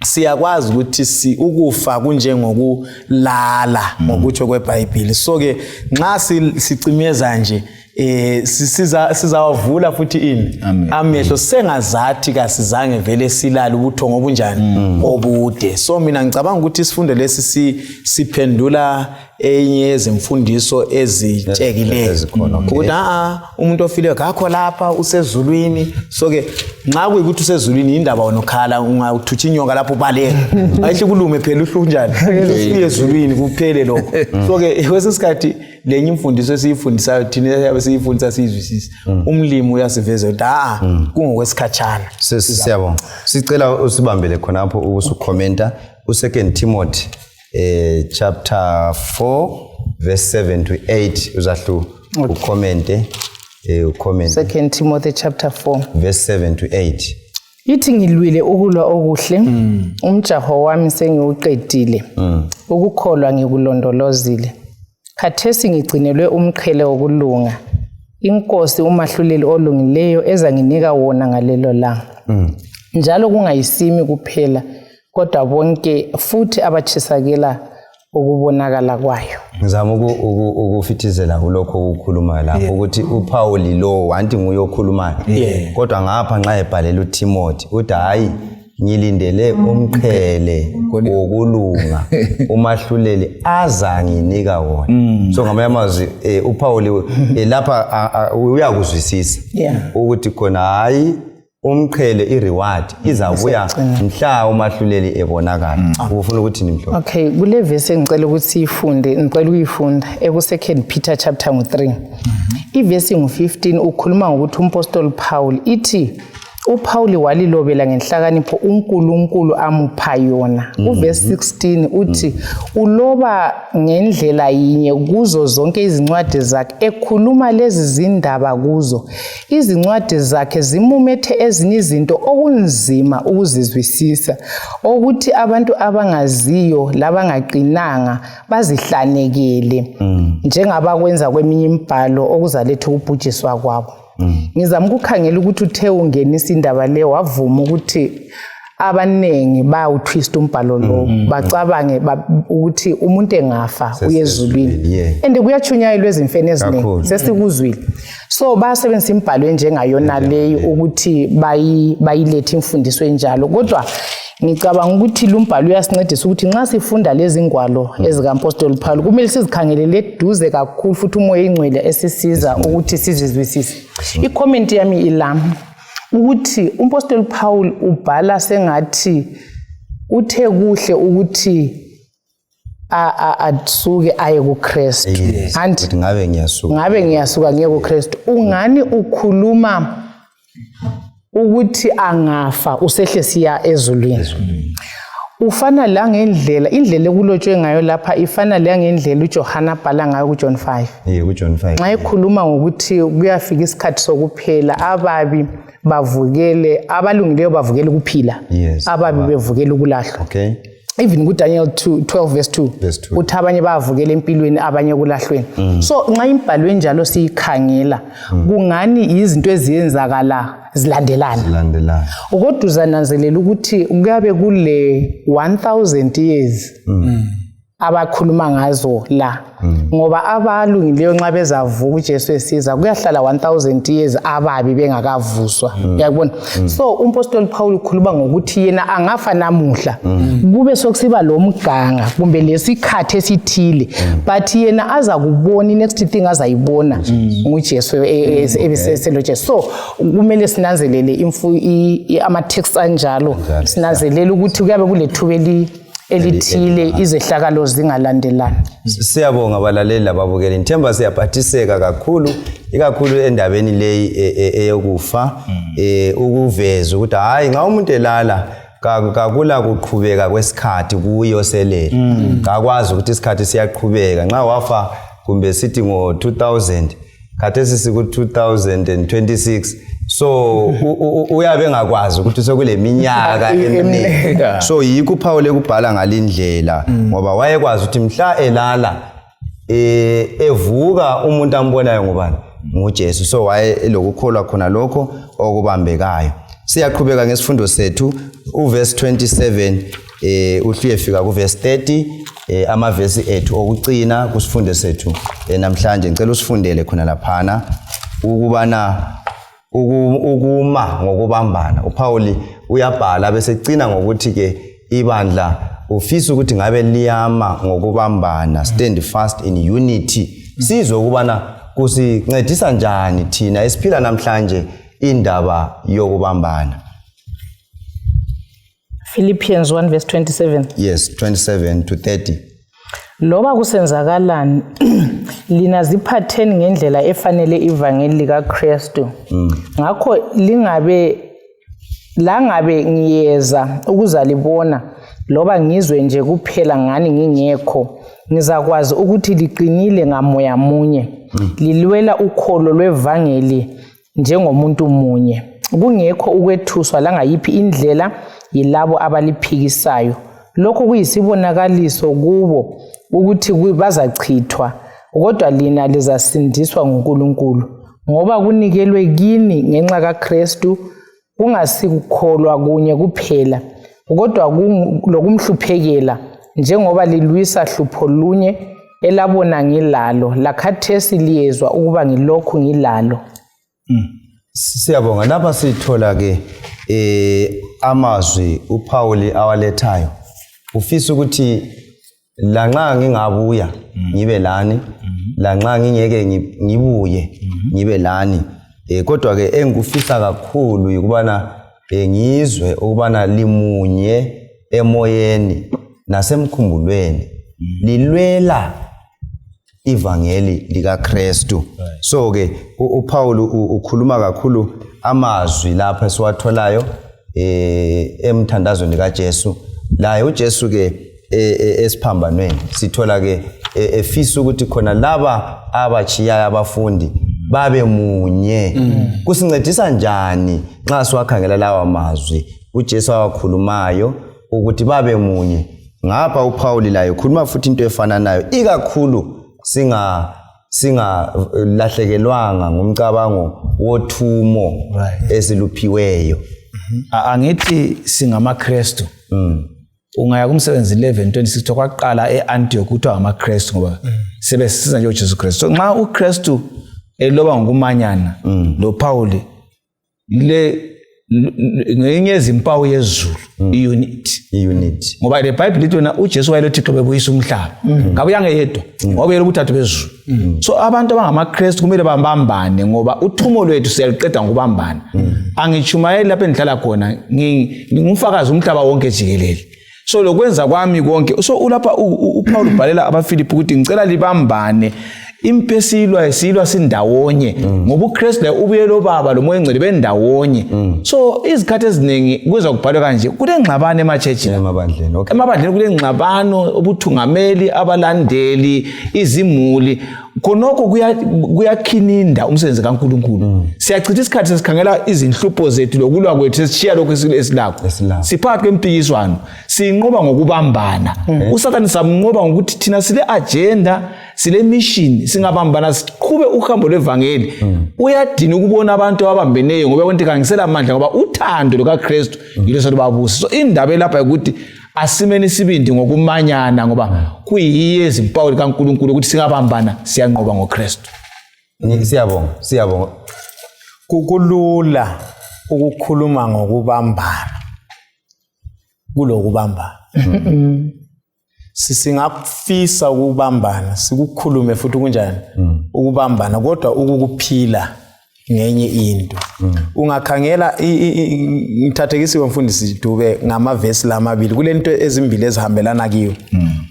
siyakwazi ukuthi ukufa kunjengokulala ngokutsho kweBhayibheli. So ke nxa sicimeza nje sizawavula futhi ini amehlo sengazathi kasizange vele silala ubuthongo obunjani obude. So mina ngicabanga ukuthi isifundo lesi siphendula enye yezimfundiso ezitshekileyo ukuthi umuntu ofileyo ngakho lapha usezulwini. So ke nxa kuyikuthi usezulwini indaba onokhala ungathuthi inyoka lapho baleka ayihle kulume phela uhlunjani ezulwini kuphele lokho. So ke kwesisikhathi lenye imfundiso esiyifundisayo thina siyifundisa sizwisisa umlimi uyasiveza ukuthi kungokwesikhatshana. Siyabonga. Sicela usibambele khonapho ukusukhomenta u2 Timothy chapter 4 verse 7 to 8 uzahlu ucommente ucomment 2 Timothy chapter 4 verse 7 to 8. Ithi ngilwile ukulwa okuhle umjaho wami sengiuqedile ukukholwa ngikulondolozile khathesi ngigcinelwe umqhele wokulunga inkosi umahluleli olungileyo ezanginika wona ngalelo langa njalo kungayisimi kuphela kodwa bonke futhi abachisakela ukubonakala kwayo. Ngizama ukufithizela kulokho ukukhuluma lapho ukuthi uPaul lo wanti nguye okhulumayo kodwa ngapha nxa ebhalela uTimothy uthi hayi ngilindele umqhele wokulunga umahluleli azanginika wona. So ngamanye amazwi uPaul lapha uyakuzwisisa ukuthi khona hayi umqhele ireward izabuya mhla umahluleli ebonakala. Ufuna ukuthi nimhlo. Okay, kule verse engicela ukuthi siyifunde ngicela ukuyifunda eku2 Peter chapter 3. Iverse ngu15 ukhuluma ngokuthi umpostoli Paul ithi uPaul walilobela ngenhlakanipho uNkulunkulu amupha yona. Uverse 16 uthi uloba ngendlela yinye kuzo zonke izincwadi zakhe ekhuluma lezi zindaba kuzo. Izincwadi zakhe zimumethe ezinye izinto okunzima ukuzizwisisa ukuthi abantu abangaziyo labangaqinanga bazihlanekele njengabakwenza kweminye imibhalo okuzaletha ukubhujiswa kwabo. Ngizama ukukhangela ukuthi uthe ungenisa indaba le wavuma ukuthi abanengi bayawutwist umbhalo lo bacabange ukuthi umuntu engafa uyezulwini and kuyachunyayelwa ezimfeni eziningi sesikuzwile. So basebenzisa imbhalo enjengayona leyo ukuthi bayilethe imfundiso enjalo, kodwa ngicabanga ukuthi lumbhalo uyasincedisa ukuthi nxa sifunda lezi ngwalo ezikampostoli Paul kumele sizikhangelele eduze kakhulu futhi umoya ingcwele esisiza ukuthi sizizwisise. I-comment yami ilami ukuthi umpostoli Paul ubhala sengathi uthe kuhle ukuthi asuke aye kuKristu. Anti ngabe ngiyasuka ngiye kuKristu. Ungani ukhuluma ukuthi angafa usehle siya ezulwini. Ufana la indlela ekulotshwe ngayo lapha ifana la ngendlela uJohana bhala ngayo kuJohn 5. kuJohn 5. Nxa ekhuluma ngokuthi kuyafika isikhathi sokuphela, ababi bavukele, abalungileyo bavukele ukuphila, ababi bevukele ukulahlwa. Okay. Even kuDaniel 12 verse 2 uthi abanye bavukele empilweni abanye kulahlweni. So nxa imbhalo enjalo siyikhangela kungani izinto eziyenzakala zilandelana. Kodwa uzananzelela ukuthi kuyabe kule 1000 years abakhuluma ngazo la, ngoba abalungileyo nxa bezavuka uJesu esiza kuyahlala 1000 years ababi bengakavuswa. Uyabona? So umpostoli Paul ukhuluma ngokuthi yena angafa namuhla kube sokusiba lo mganga kumbe lesikhathi esithile, but yena aza kubona next thing azayibona nguJesu ebeselo Jesu. So kumele sinanzelele ama text anjalo, sinanzelele ukuthi kuyabe kulethuba elithile izehlakalo zingalandelana. Siyabonga abalaleli lababukeli. Ngithemba siyaphathiseka kakhulu ikakhulu endabeni leyi eyokufa, ukuveza ukuthi hayi nxa umuntu elala kakula kuqhubeka kwesikhathi kuyo selele. Kakwazi ukuthi isikhathi siyaqhubeka. Nxa wafa kumbe sithi ngo 2000 khathesi siku 2026, so uyabe ngakwazi ukuthi sekule minyaka eminingi. So yikho uPaul ekubhala ngalindlela ngoba wayekwazi ukuthi mhla elala evuka umuntu ambonayo ngubani? nguJesu. So waye lokukholwa khona lokho okubambekayo. Siyaqhubeka ngesifundo sethu uverse 27 uhluyefika kuverse 30 amavesi ethu okucina kusifundo sethu namhlanje. Ngicela usifundele khona laphana ukubana ukuma ngokubambana. uPaul uyabhala bese cina ngokuthi ke ibandla ufisa ukuthi ngabe liyama ngokubambana, stand fast in unity. Sizwe ukubana kusincedisa njani thina esiphila namhlanje indaba yokubambana. Philippians 1 verse 27. Yes, 27 to 30. Loba kusenzakalani lina ziphatheni ngendlela efanele ivangeli likaKristu. Ngakho langabe ngiyeza ukuzalibona loba ngizwe nje kuphela ngani ngingekho, ngizakwazi ukuthi liqinile ngamoya munye, lilwela ukholo lwevangeli njengomuntu munye, kungekho ukwethuswa langayiphi indlela yilabo abaliphikisayo. Lokho kuyisibonakaliso kubo ukuthi bazachithwa, kodwa lina lizasindiswa nguNkulunkulu, ngoba kunikelwe kini ngenxa kaKristu kungasikukholwa kunye kuphela, kodwa lokumhluphekela njengoba lilwisa hlupho lunye elabona ngilalo, lakhathesi liyezwa ukuba ngilokhu ngilalo. Siyabonga. Lapha sithola ke amazwi uPaul awalethayo. Ufisa ukuthi lanxa ngingabuya ngibe lani, lanxa ngingeke ngibuye ngibe lani, kodwa ke engikufisa kakhulu ukubana ngizwe ukubana limunye emoyeni nasemkhumbulweni, lilwela ivangeli likaKristu. So ke uPaul ukhuluma kakhulu amazwi lapha esiwatholayo emthandazweni kaJesu. La uJesu ke esiphambanweni sithola ke efisa ukuthi khona laba abachiyayo abafundi babe munye. Kusincedisa njani nxa siwakhangela lawa mazwi uJesu awakhulumayo ukuthi babe munye? Ngapha uPaul layo ukhuluma futhi into efana nayo, ikakhulu singalahlekelwanga ngumcabango wothumo esiluphiweyo. Angithi singamaKristu. Ungaya kumsebenzi 11:26 kwaqala eAntioch kuthiwa amaKristu ngoba sebesiza nje uJesu Kristu. So nxa uKristu eloba ngokumanyana lo Paul ngenye izimpawu yezulu i-unity ngoba le Bible lithi wena uJesu wayelothi Thixo bebuyisa umhlaba ngabe yangeyedwa ngoba yena ubuthathu bezulu. So abantu abangamaKristu kumele bambambane ngoba uthumo lwethu siyaliqeda ngokubambana. Angichumayeli lapha endihlala khona ngingumfakazi umhlaba wonke jikelele. So lokwenza kwami konke so ulapha uPaul ubhalela abaFilipi ukuthi ngicela libambane impesilwa silwa sindawonye ngoba uKristu la ubuye lo baba lo moya engcwele bendawonye. So izikhathi eziningi kuza kubhalwa kanje kulengxabano emachurchini emabandleni kulengxabano ubuthungameli abalandeli izimuli khonoko kuyakhininda umsebenzi kaNkulunkulu. Siyachitha isikhathi sesikhangela izinhlupho zethu lokulwa kwethu sesishiya lokho esilakho siphakathi kwempikiswano sinqoba ngokubambana. uSathane samnqoba ngokuthi thina sile agenda sile mission singabambana siqhube uhambo lwevangeli. Uyadina ukubona abantu abambeneyo ngoba konke kangisela amandla ngoba uthando lukaKristu yilo selubabuse. So indaba lapha ukuthi asimene isibindi ngokumanyana ngoba kuyiye izimpawu kaNkulunkulu ukuthi singabambana siyanqoba ngoKristu. Siyabonga. Kulula ukukhuluma ngokubambana kulokubambana. Singafisa ukubambana sikukhulume futhi kunjani ukubambana kodwa ukukuphila ngenye into. Ungakhangela ngithathekisiwe mfundisi Dube ngamavesi lamabili kulento ezimbili ezihambelana kiyo.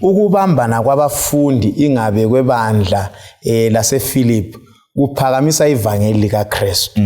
Ukubambana kwabafundi ingabe kwebandla laseFilipi kuphakamisa ivangeli likaKristu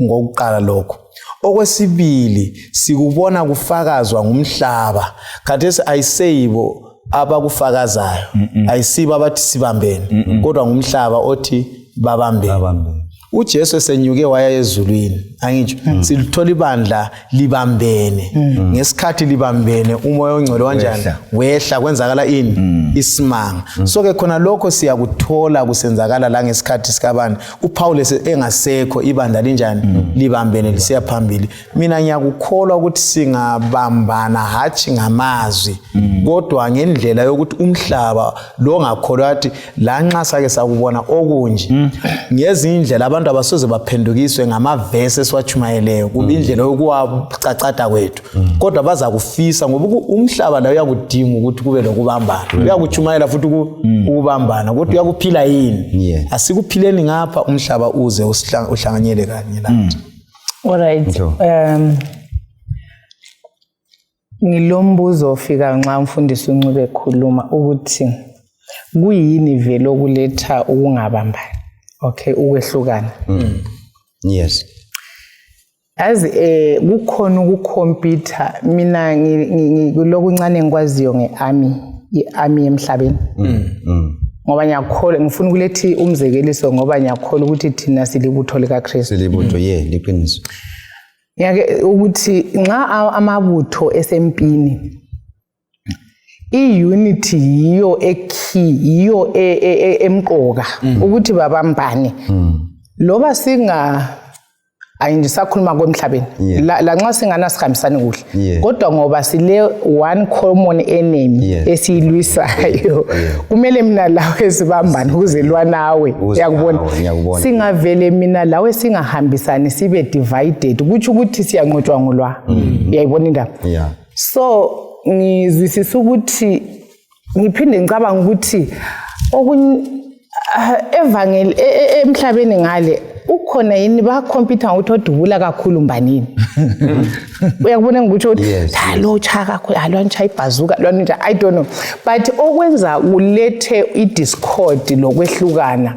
ngokuqala lokho. Okwesibili sikubona kufakazwa ngumhlaba. Khathesi ayiseyibo abakufakazayo ayisibo abathi sibambene kodwa ngumhlaba othi babambene. uJesu esenyuke waya ezulwini angitsho silithola ibandla libambene ngesikhathi libambene umoya ongcwele kanjani wehla kwenzakala ini isimanga. So ke khona lokho siyakuthola kusenzakala la ngesikhathi sikabani uPaul engasekho ibandla linjani libambene lisiya phambili. Mina ngiyakukholwa ukuthi singabambana hathi ngamazwi kodwa ngendlela yokuthi umhlaba lo ngakholwa athi la nxa sake sakubona okunje ngezindlela abantu abasoze baphendukiswe ngamavesi esiwachumayeleyo kuba indlela yokuwacacada kwethu kodwa baza kufisa ngoba umhlaba la uyakudinga ukuthi kube lokubambana uyakuchumayela futhi ukubambana kodwa uyakuphila yini asikuphileni ngapha umhlaba uze uhlanganyele kanye lapha. Alright, ngilombuzo ofika nxa umfundisi uNcube ekhuluma ukuthi kuyini vele okuletha ukungabambani ukwehlukana. Yes. As kukhona ukukhompyutha mina ngilokuncane ngikwaziyo ngearmy emhlabeni. Ngoba ngiyakholwa ngifuna ukulethi umzekeliso ngoba ngiyakholwa ukuthi thina silibutho likaKristu. Silibutho liqiniso. Yake ukuthi nxa amabutho esempini i-unity yiyo ekey yiyo emqoka ukuthi babambane loba ayindisakhuluma kwemhlabeni la nxa singana sikhambisani kuhle kodwa ngoba sile one common enemy esiyilwisayo kumele mina lawe sibambane ukuzelwa nawe yakubona singavele mina lawe singahambisani sibe divided kuthi ukuthi siyanqotshwa ngolwa uyayibona indaba. So ngizwisisa ukuthi ngiphinde ngicabanga ukuthi evangeli emhlabeni ngale khona yini bakhompyutha ukuthi odubula kakhulu mbanini uyakubona ngikuthi lo cha kakhulu alwantsha ibhazuka lwantsha I don't know but okwenza ulethe idiscord lokwehlukana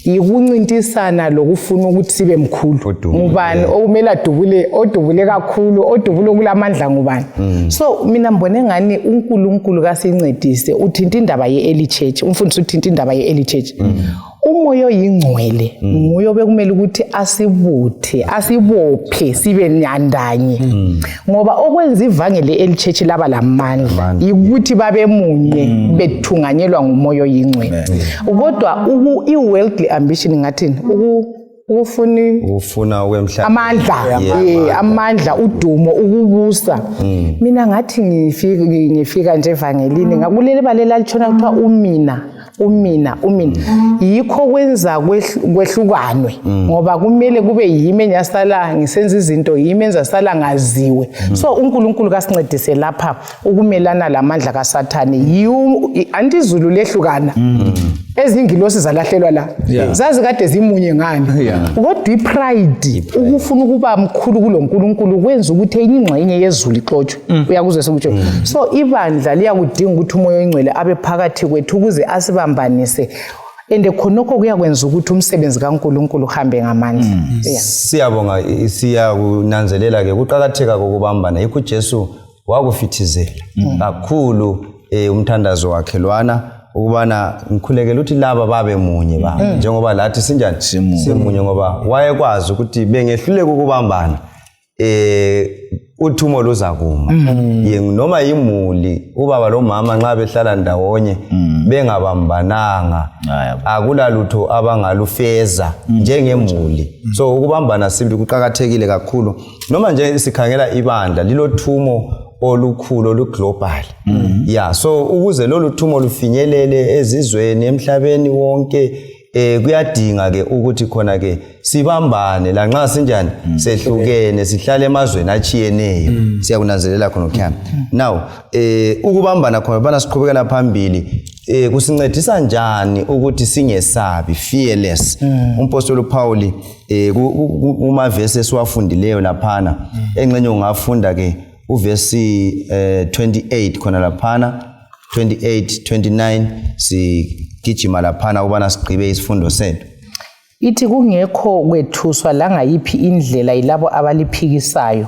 yikuncintisana lokufuna ukuthi sibe mkhulu ngubani okumele odubule kakhulu odubule kulamandla ngubani so mina mbone ngani uNkulunkulu kasincedise uthinta indaba ye-early church umfundisi uthinta indaba ye-early church umoya oyingcwele nguye bekumele ukuthi asibuthe asibophe sibe nyandanye ngoba okwenza ivangeli le-early church laba lamandla ukuthi babe munye bethunganyelwa ngumoya oyingcwele kodwa i-worldly ambition ngathini ufuna kwemhlaba amandla udumo ukubusa mina ngathi ngifika nje evangelini ngakuleli balela litshona kuthiwa umina yikho kwenza kwehlukanwe ngoba kumele kube yimi enyasala ngisenza izinto yimi enza sala ngaziwe so uNkulunkulu kasincedise lapha ukumelana lamandla kaSathane andizulu lehlukana ezingilosi zalahlelwa la zazi kade zimunye ngani kodwa ipride ukufuna ukuba mkhulu kuloNkulunkulu kwenza ukuthi enye ingxenye yezulu ixotshe uyakuzwe sokuthi so ibandla liyakudinga ukuthi umoya oyingcwele abe phakathi kwethu ukuze asibambanise ende khonokho kuyakwenza ukuthi umsebenzi kaNkulunkulu uhambe ngamandla siyabonga siyakunanzelela ke kuqhakatheka kokubambana yikho Jesu wakufithizela kakhulu umthandazo wakhe lwana ukubana ngikhulekela ukuthi laba babe munye ba njengoba lathi sinjani simunye ngoba wayekwazi ukuthi bengehluleka ukubambana uthumo luzakuma noma imuli ubaba lo mama nxa behlala ndawonye bengabambananga akulalutho abangalufeza njengemuli so ukubambana simbi kuqhakathekile kakhulu noma nje sikhangela ibandla lilothumo olukhulu oluglobal so ukuze lolu thumo lufinyelele ezizweni emhlabeni wonke kuyadinga ke ukuthi khona ke sibambane la nxa sinjani sehlukene sihlale emazweni achiyeneyo siyakunanzelela khona ukhamba now ukubambana khona bana siqhubekela phambili kusincedisa njani ukuthi singesabi fearless umpostoli uPaul kuma verse esiwafundileyo laphana engcenye ungafunda ke uverse 28 khona laphana 28 29 sigijima laphana ubana sigqibe isifundo sethu ithi kungekho kwethuswa la ngayiphi indlela yilabo abaliphikisayo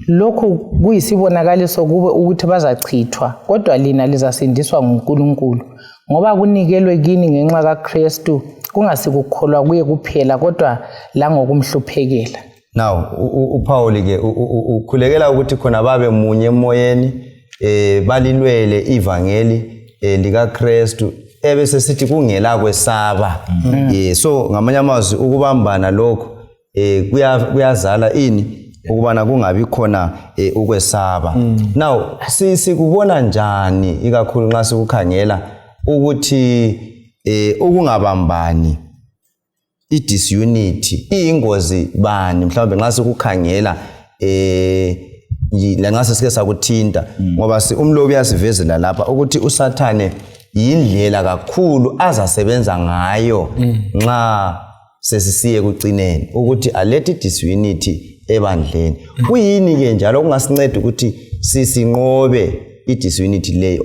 lokho kuyisibonakaliso kube ukuthi bazachithwa kodwa lina lizasindiswa nguNkulunkulu ngoba kunikelwe kini ngenxa kaKristu kungasikukholwa kuye kuphela kodwa la ngokumhluphekela now uPaul ke ukhulekela ukuthi khona babe munye emoyeni balilwele ivangeli lika Kristu ebese sithi kungela kwesaba so ngamanye amazwi ukubambana lokho kuyazala ini ukubana kungabi khona ukwesaba now sikubona njani ikakhulu nxa sikukhangela ukuthi ukungabambani i-disunity iyingozi bani mhlawumbe nxa sikukhangela la nxa sesike sakuthinta ngoba umlobi uyasivezela lapha ukuthi uSathane yindlela kakhulu azasebenza ngayo nxa sesisiye kucineni ukuthi alethe disunity ebandleni kuyini ke njalo okungasinceda ukuthi sisinqobe i-disunity leyo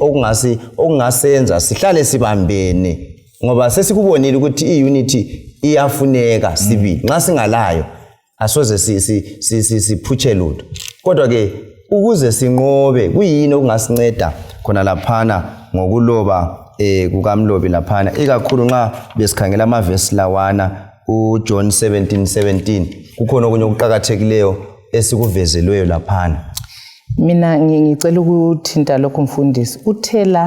okungasenza sihlale sibambene ngoba sesikubonile ukuthi i-unity iyafuneka sibili nxa singalayo asoze siphutshe lutho kodwa ke ukuze sinqobe kuyini okungasinceda khona laphana ngokuloba kukamlobi laphana ikakhulu nxa besikhangela amavesi lawana uJohn 17:17 kukhona okunye okuqhakathekileyo esikuvezelweyo laphana mina ngicela ukuthinta lokho mfundisi uthela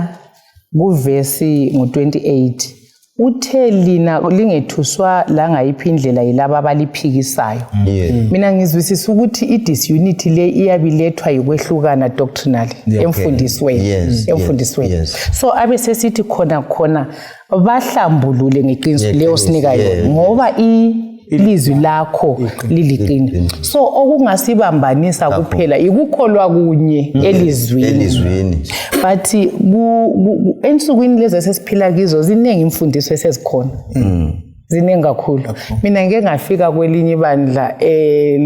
kuvesi ngo28 uthe lina lingethuswa la ngayiphi indlela yilabo abaliphikisayo mina ngizwisisa ukuthi i-disunity le iyabilethwa yikwehlukana doctrinally emfundisweni so abe sesithi khona bahlambulule ngeqiniso leyo sinika yona ngoba ilizwi lakho liliqini so okungasibambanisa kuphela ikukholwa kunye elizwini but ensukwini lezi sesiphila kizo ziningi imfundiso esezikhona ziningi kakhulu. Mina ngeke ngafika kwelinye ibandla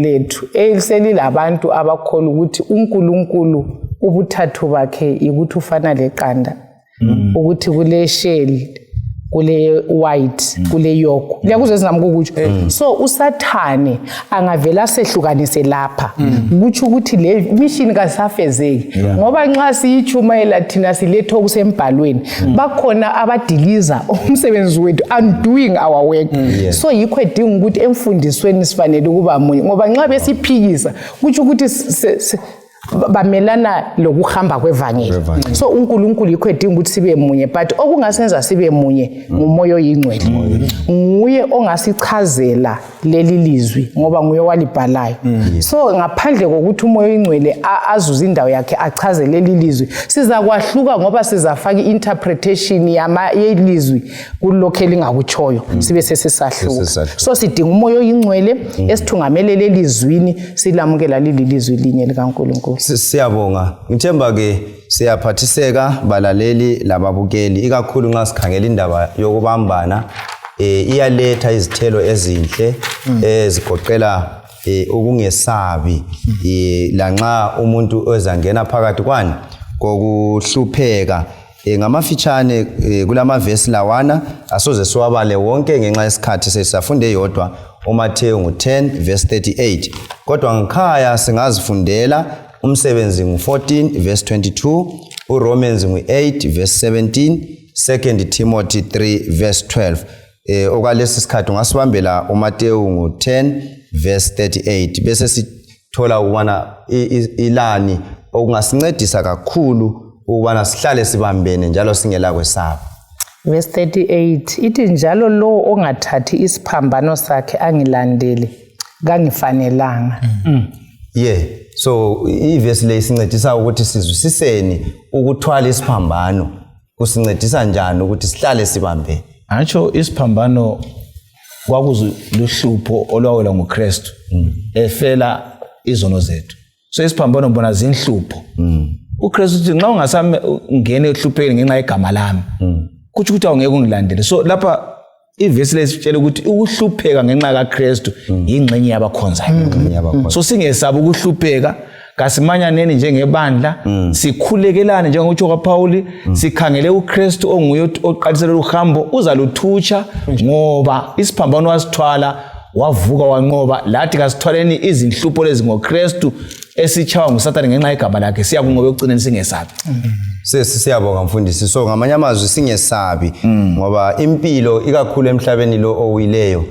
lethu elilabantu abakholwa ukuthi uNkulunkulu ubuthathu bakhe ukuthi ufana leqanda, ukuthi kule shell, kule white, kule yolk. Liyakuzwa ezinami ukuthi so uSathane angavela sehlukanise lapha. Ukuthi ukuthi le mission kasafezeki ngoba nxa siyichumayela thina siletha okusembhalweni bakhona abadiliza umsebenzi wethu undoing our work. So yikho edinga ukuthi emfundisweni sifanele ukuba munye ngoba nxa besiphikisa kuthi ukuthi bamelana lokuhamba kwevangeli. So uNkulunkulu yikho edinga ukuthi sibe munye, but okungasenza sibe munye ngumoya oyingcwele. Nguye ongasichazela leli lizwi ngoba nguye walibhalayo. So ngaphandle kokuthi umoya oyingcwele azuza indawo yakhe achaze leli lizwi, sizakwahluka ngoba sizafaka interpretation yelizwi kulokho elingakutshoyo sibe sesisahluka. So sidinga umoya oyingcwele esithungamele lelizwini silamukela leli lizwi linye likaNkulunkulu. Siyabonga. Ngithemba ke siyaphathiseka balaleli lababukeli ikakhulu nxa sikhangela indaba yokubambana iyaletha izithelo ezinhle ezigoqela ukungesabi lanxa umuntu ozangena phakathi kwani kokuhlupheka. Ngamafitshane kulama verse lawana asoze siwabale wonke ngenxa yesikhathi sesifunde yodwa uMathewu 10 verse 38. Kodwa ngikhaya singazifundela umsebenzi ngu14 verse 22, uRomans ngu8 verse 17, 2 Timothy 3 verse 12. Okwalesi sikhathi ungasibambela uMathewu ngu10 verse 38 bese sithola ukubana ilani okungasincedisa kakhulu ukubana sihlale sibambene njalo singela kwesaba. Verse 38 ithi njalo lo ongathathi isiphambano sakhe angilandele kangifanelanga. Yeah, so iverse le isincedisa ukuthi sizwisiseni ukuthwala isiphambano kusincedisa njani ukuthi sihlale sibambene. Antsho isiphambano kwakuziluhlupho olwawela ngoKristu efela izono zethu. So isiphambano mbona zinhlupho. uKristu uthi nxa ungasangene ehluphekeni ngenxa yegama lami kuthi ukuthi awungeke ungilandele. So lapha ivesi lesitshela ukuthi ukuhlupheka ngenxa kaKristu ingxenye yabakhonzayo. So singesabi ukuhlupheka, kasimanyaneni njengebandla, sikhulekelane njengokutsho kwaPauli, sikhangele uKristu onguye oqalisela uhambo uzaluthutsha ngoba isiphambano wasithwala wavuka wanqoba. Lathi kasithwaleni izinhlupho lezi ngoKristu esichawa nguSathane ngenxa yegama lakhe, siyakunqoba ekugcineni singesabi. Siyabonga mfundisi. So ngamanye amazwi singesabi ngoba impilo ikakhulu emhlabeni lo owileyo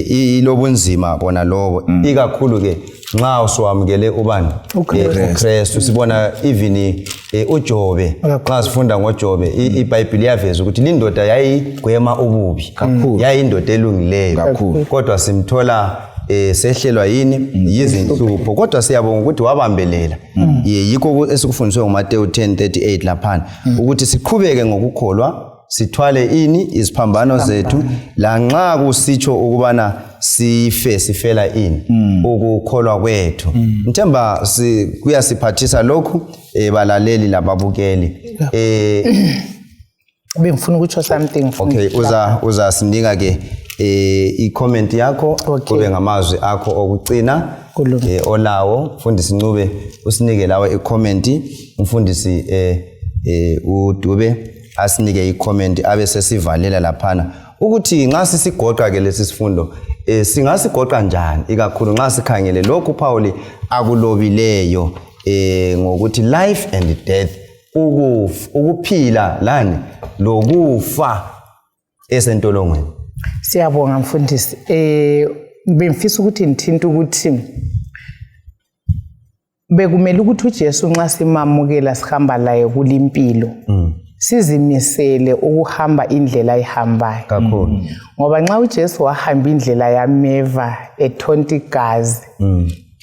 ilobunzima bona lobo ikakhulu ke nxa usuwamukele ubani uKristu. Sibona even uJobe, nxa sifunda ngoJobe iBhayibheli yaveza ukuthi lindoda yayigwema ububi, yayindoda elungileyo, kodwa simthola sehlelwa yini yizinhlupho, kodwa siyabonga ukuthi wabambelela. Yikho esikufundiswe nguMathewu 10:38 lapha ukuthi siqhubeke ngokukholwa, sithwale ini isiphambano zethu lanxa kusitsho ukubana sifela ini ukukholwa kwethu. Ngithemba kuyasiphathisa lokhu balaleli lababukeli. Bengifuna ukutsho something. Okay, uza sinika ke i-comment yakho kube ngamazwi akho okucina olawo. Mfundisi Ncube usinike lawe i-comment, umfundisi uDube asinike i-comment abe sesivalela laphana ukuthi nxa sisigoqa ke lesi sifundo singasigoqa njani ikakhulu nxa sikhangele lokhu Paul akulobileyo ngokuthi life and death, ukuphila lani lokufa esentolongweni. Siyabonga mfundisi. Bengifisa ukuthi ngithinta ukuthi bekumele ukuthi uJesu nxa simamukela sihamba laye kulimpilo sizimisele ukuhamba indlela ayihambayo kakhulu, ngoba nxa uJesu wahamba indlela yameva ethonta igazi,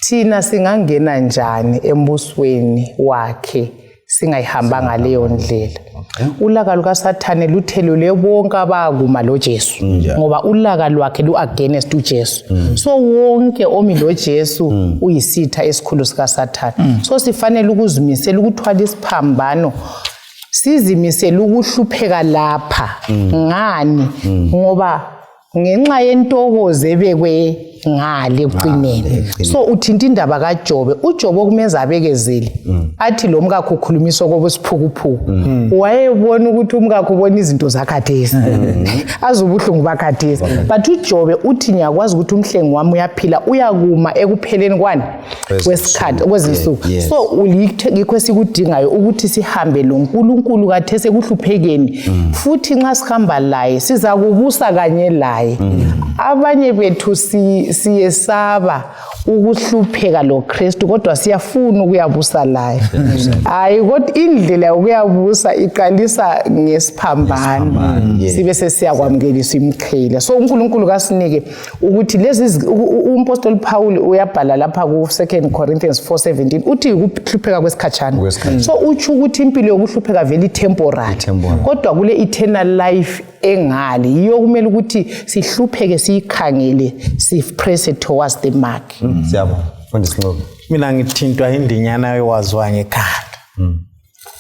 thina singangena njani embusweni wakhe singayihambanga leyo ndlela? Ulaka lukaSathane luthelule bonke abakuma loJesu ngoba ulaka lwakhe lu-against uJesu. So wonke omi loJesu uyisitha esikhulu sikaSathane. So sifanele ukuzimisela ukuthwala isiphambano, sizimisela ukuhlupheka lapha. Ngani? Ngoba ngenxa yentokozo ebekwe ngale ekuqineni. So uthinta indaba kaJobe, uJobe okumeza abekezele athi lo mkakho ukhulumiswa kobusiphukuphuku wayebona ukuthi umkakho ubona izinto zakhathesi azubuhlungu bakhathesi, but uJobe uthi ngiyakwazi ukuthi umhlengi wami uyaphila uyakuma ekupheleni kwani kwesikhathi kwezinsuku. So ulikho esikudingayo ukuthi sihambe lo nkulunkulu kathese kuhluphekeni futhi nxa sihamba laye siza kubusa kanye laye. Abanye bethu siyesaba ukuhlupheka lo Kristu kodwa siyafuna ukuyabusa laye. Hayi kodwa indlela yokuyabusa iqalisa ngesiphambano sibe sesiyakwamkelisa imqhele. So uNkulunkulu kasinike ukuthi lezi umpostoli Paul uyabhala lapha ku 2 Corinthians 4:17 uthi ukuhlupheka kwesikhatshana. So uthi ukuthi impilo yokuhlupheka vele temporary kodwa kule eternal life engale yiyo kumele ukuthi sihlupheke sikhangele sipress towards the mark. Siyabonga mfundisi Ncube. Mina ngithintwa indinyana yowaziwa ngekhanda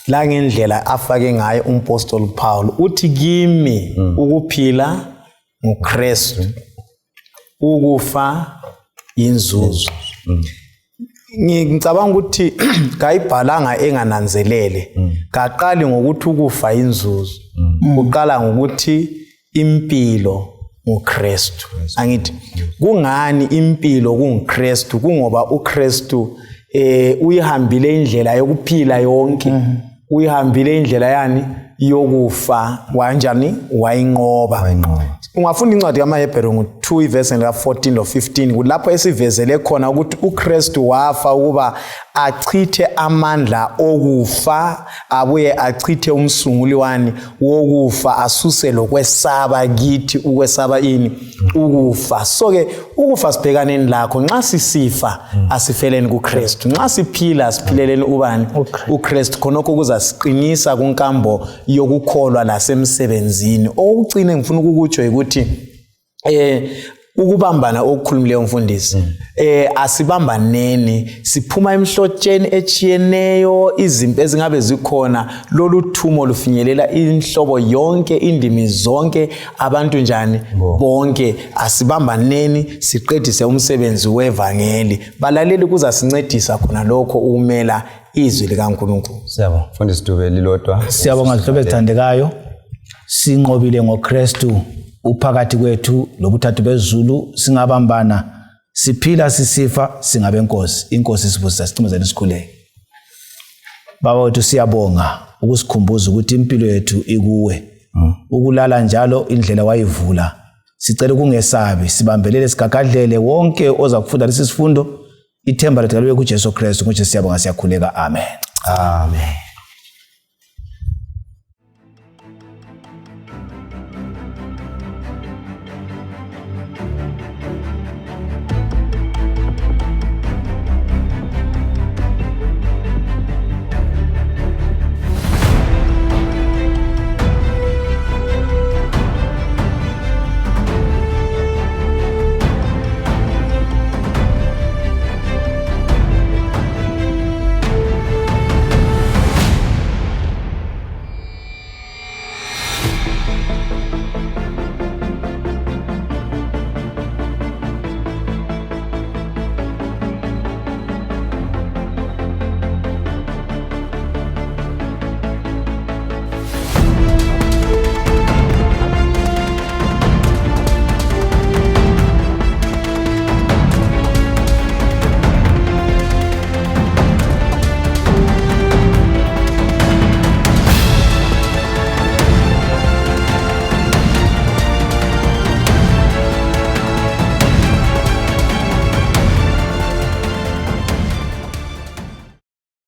la ngendlela afake ngayo umpostoli Paul uthi kimi ukuphila nguKristu ukufa inzuzo. Ngicabanga ukuthi kayibhalanga engananzelele kaqali ngokuthi ukufa inzuzo uqala ngokuthi impilo nguKristu. Angithi kungani impilo kunguKristu? Kungoba uKristu uyihambile indlela yokuphila yonke, uyihambile indlela yani yokufa kanjani wayinqoba. Ungafunda incwadi yamaHebheru 2 verse 14 no 15 kulapho esivezele khona ukuthi uKristu wafa ukuba achithe amandla okufa abuye achithe umsunguli wani wokufa asuse lokwesaba kithi ukwesaba ini ukufa. So ke ukufa sibhekaneni lakho nxa sisifa asifeleni kuKristu, nxa siphila siphileleni ubani uKristu. Khonokho kuzasiqinisa kunkambo yokukholwa lasemsebenzini. Okucine ngifuna ukukutsho ukuthi ukubambana okukhulumileyo mfundisi asibambaneni siphuma emhlotsheni echiyeneyo izimpi ezingabe zikhona lolu thumo lufinyelela inhlobo yonke indimi zonke abantu njani bonke asibambaneni siqedise umsebenzi wevangeli. Balaleli kuzasincedisa khona lokho ukumela izwi likaNkulunkulu. Siyabonga mfundisi Dube lilodwa. Siyabonga zihlobo ezithandekayo sinqobile ngoKristu uphakathi kwethu lobuthathu bezulu singabambana siphila sisifa singabe inkosi. Inkosi sibusisa sicimezeni sikhuleke. Baba wethu siyabonga ukusikhumbuza ukuthi impilo yethu ikuwe. Ukulala njalo indlela wayivula. Sicela kungesabi sibambelele sigagadlele wonke oza kufunda lesi sifundo ithemba lethu libe kuJesu Kristu. Ngoba siyabonga siyakhuleka. Amen. Amen.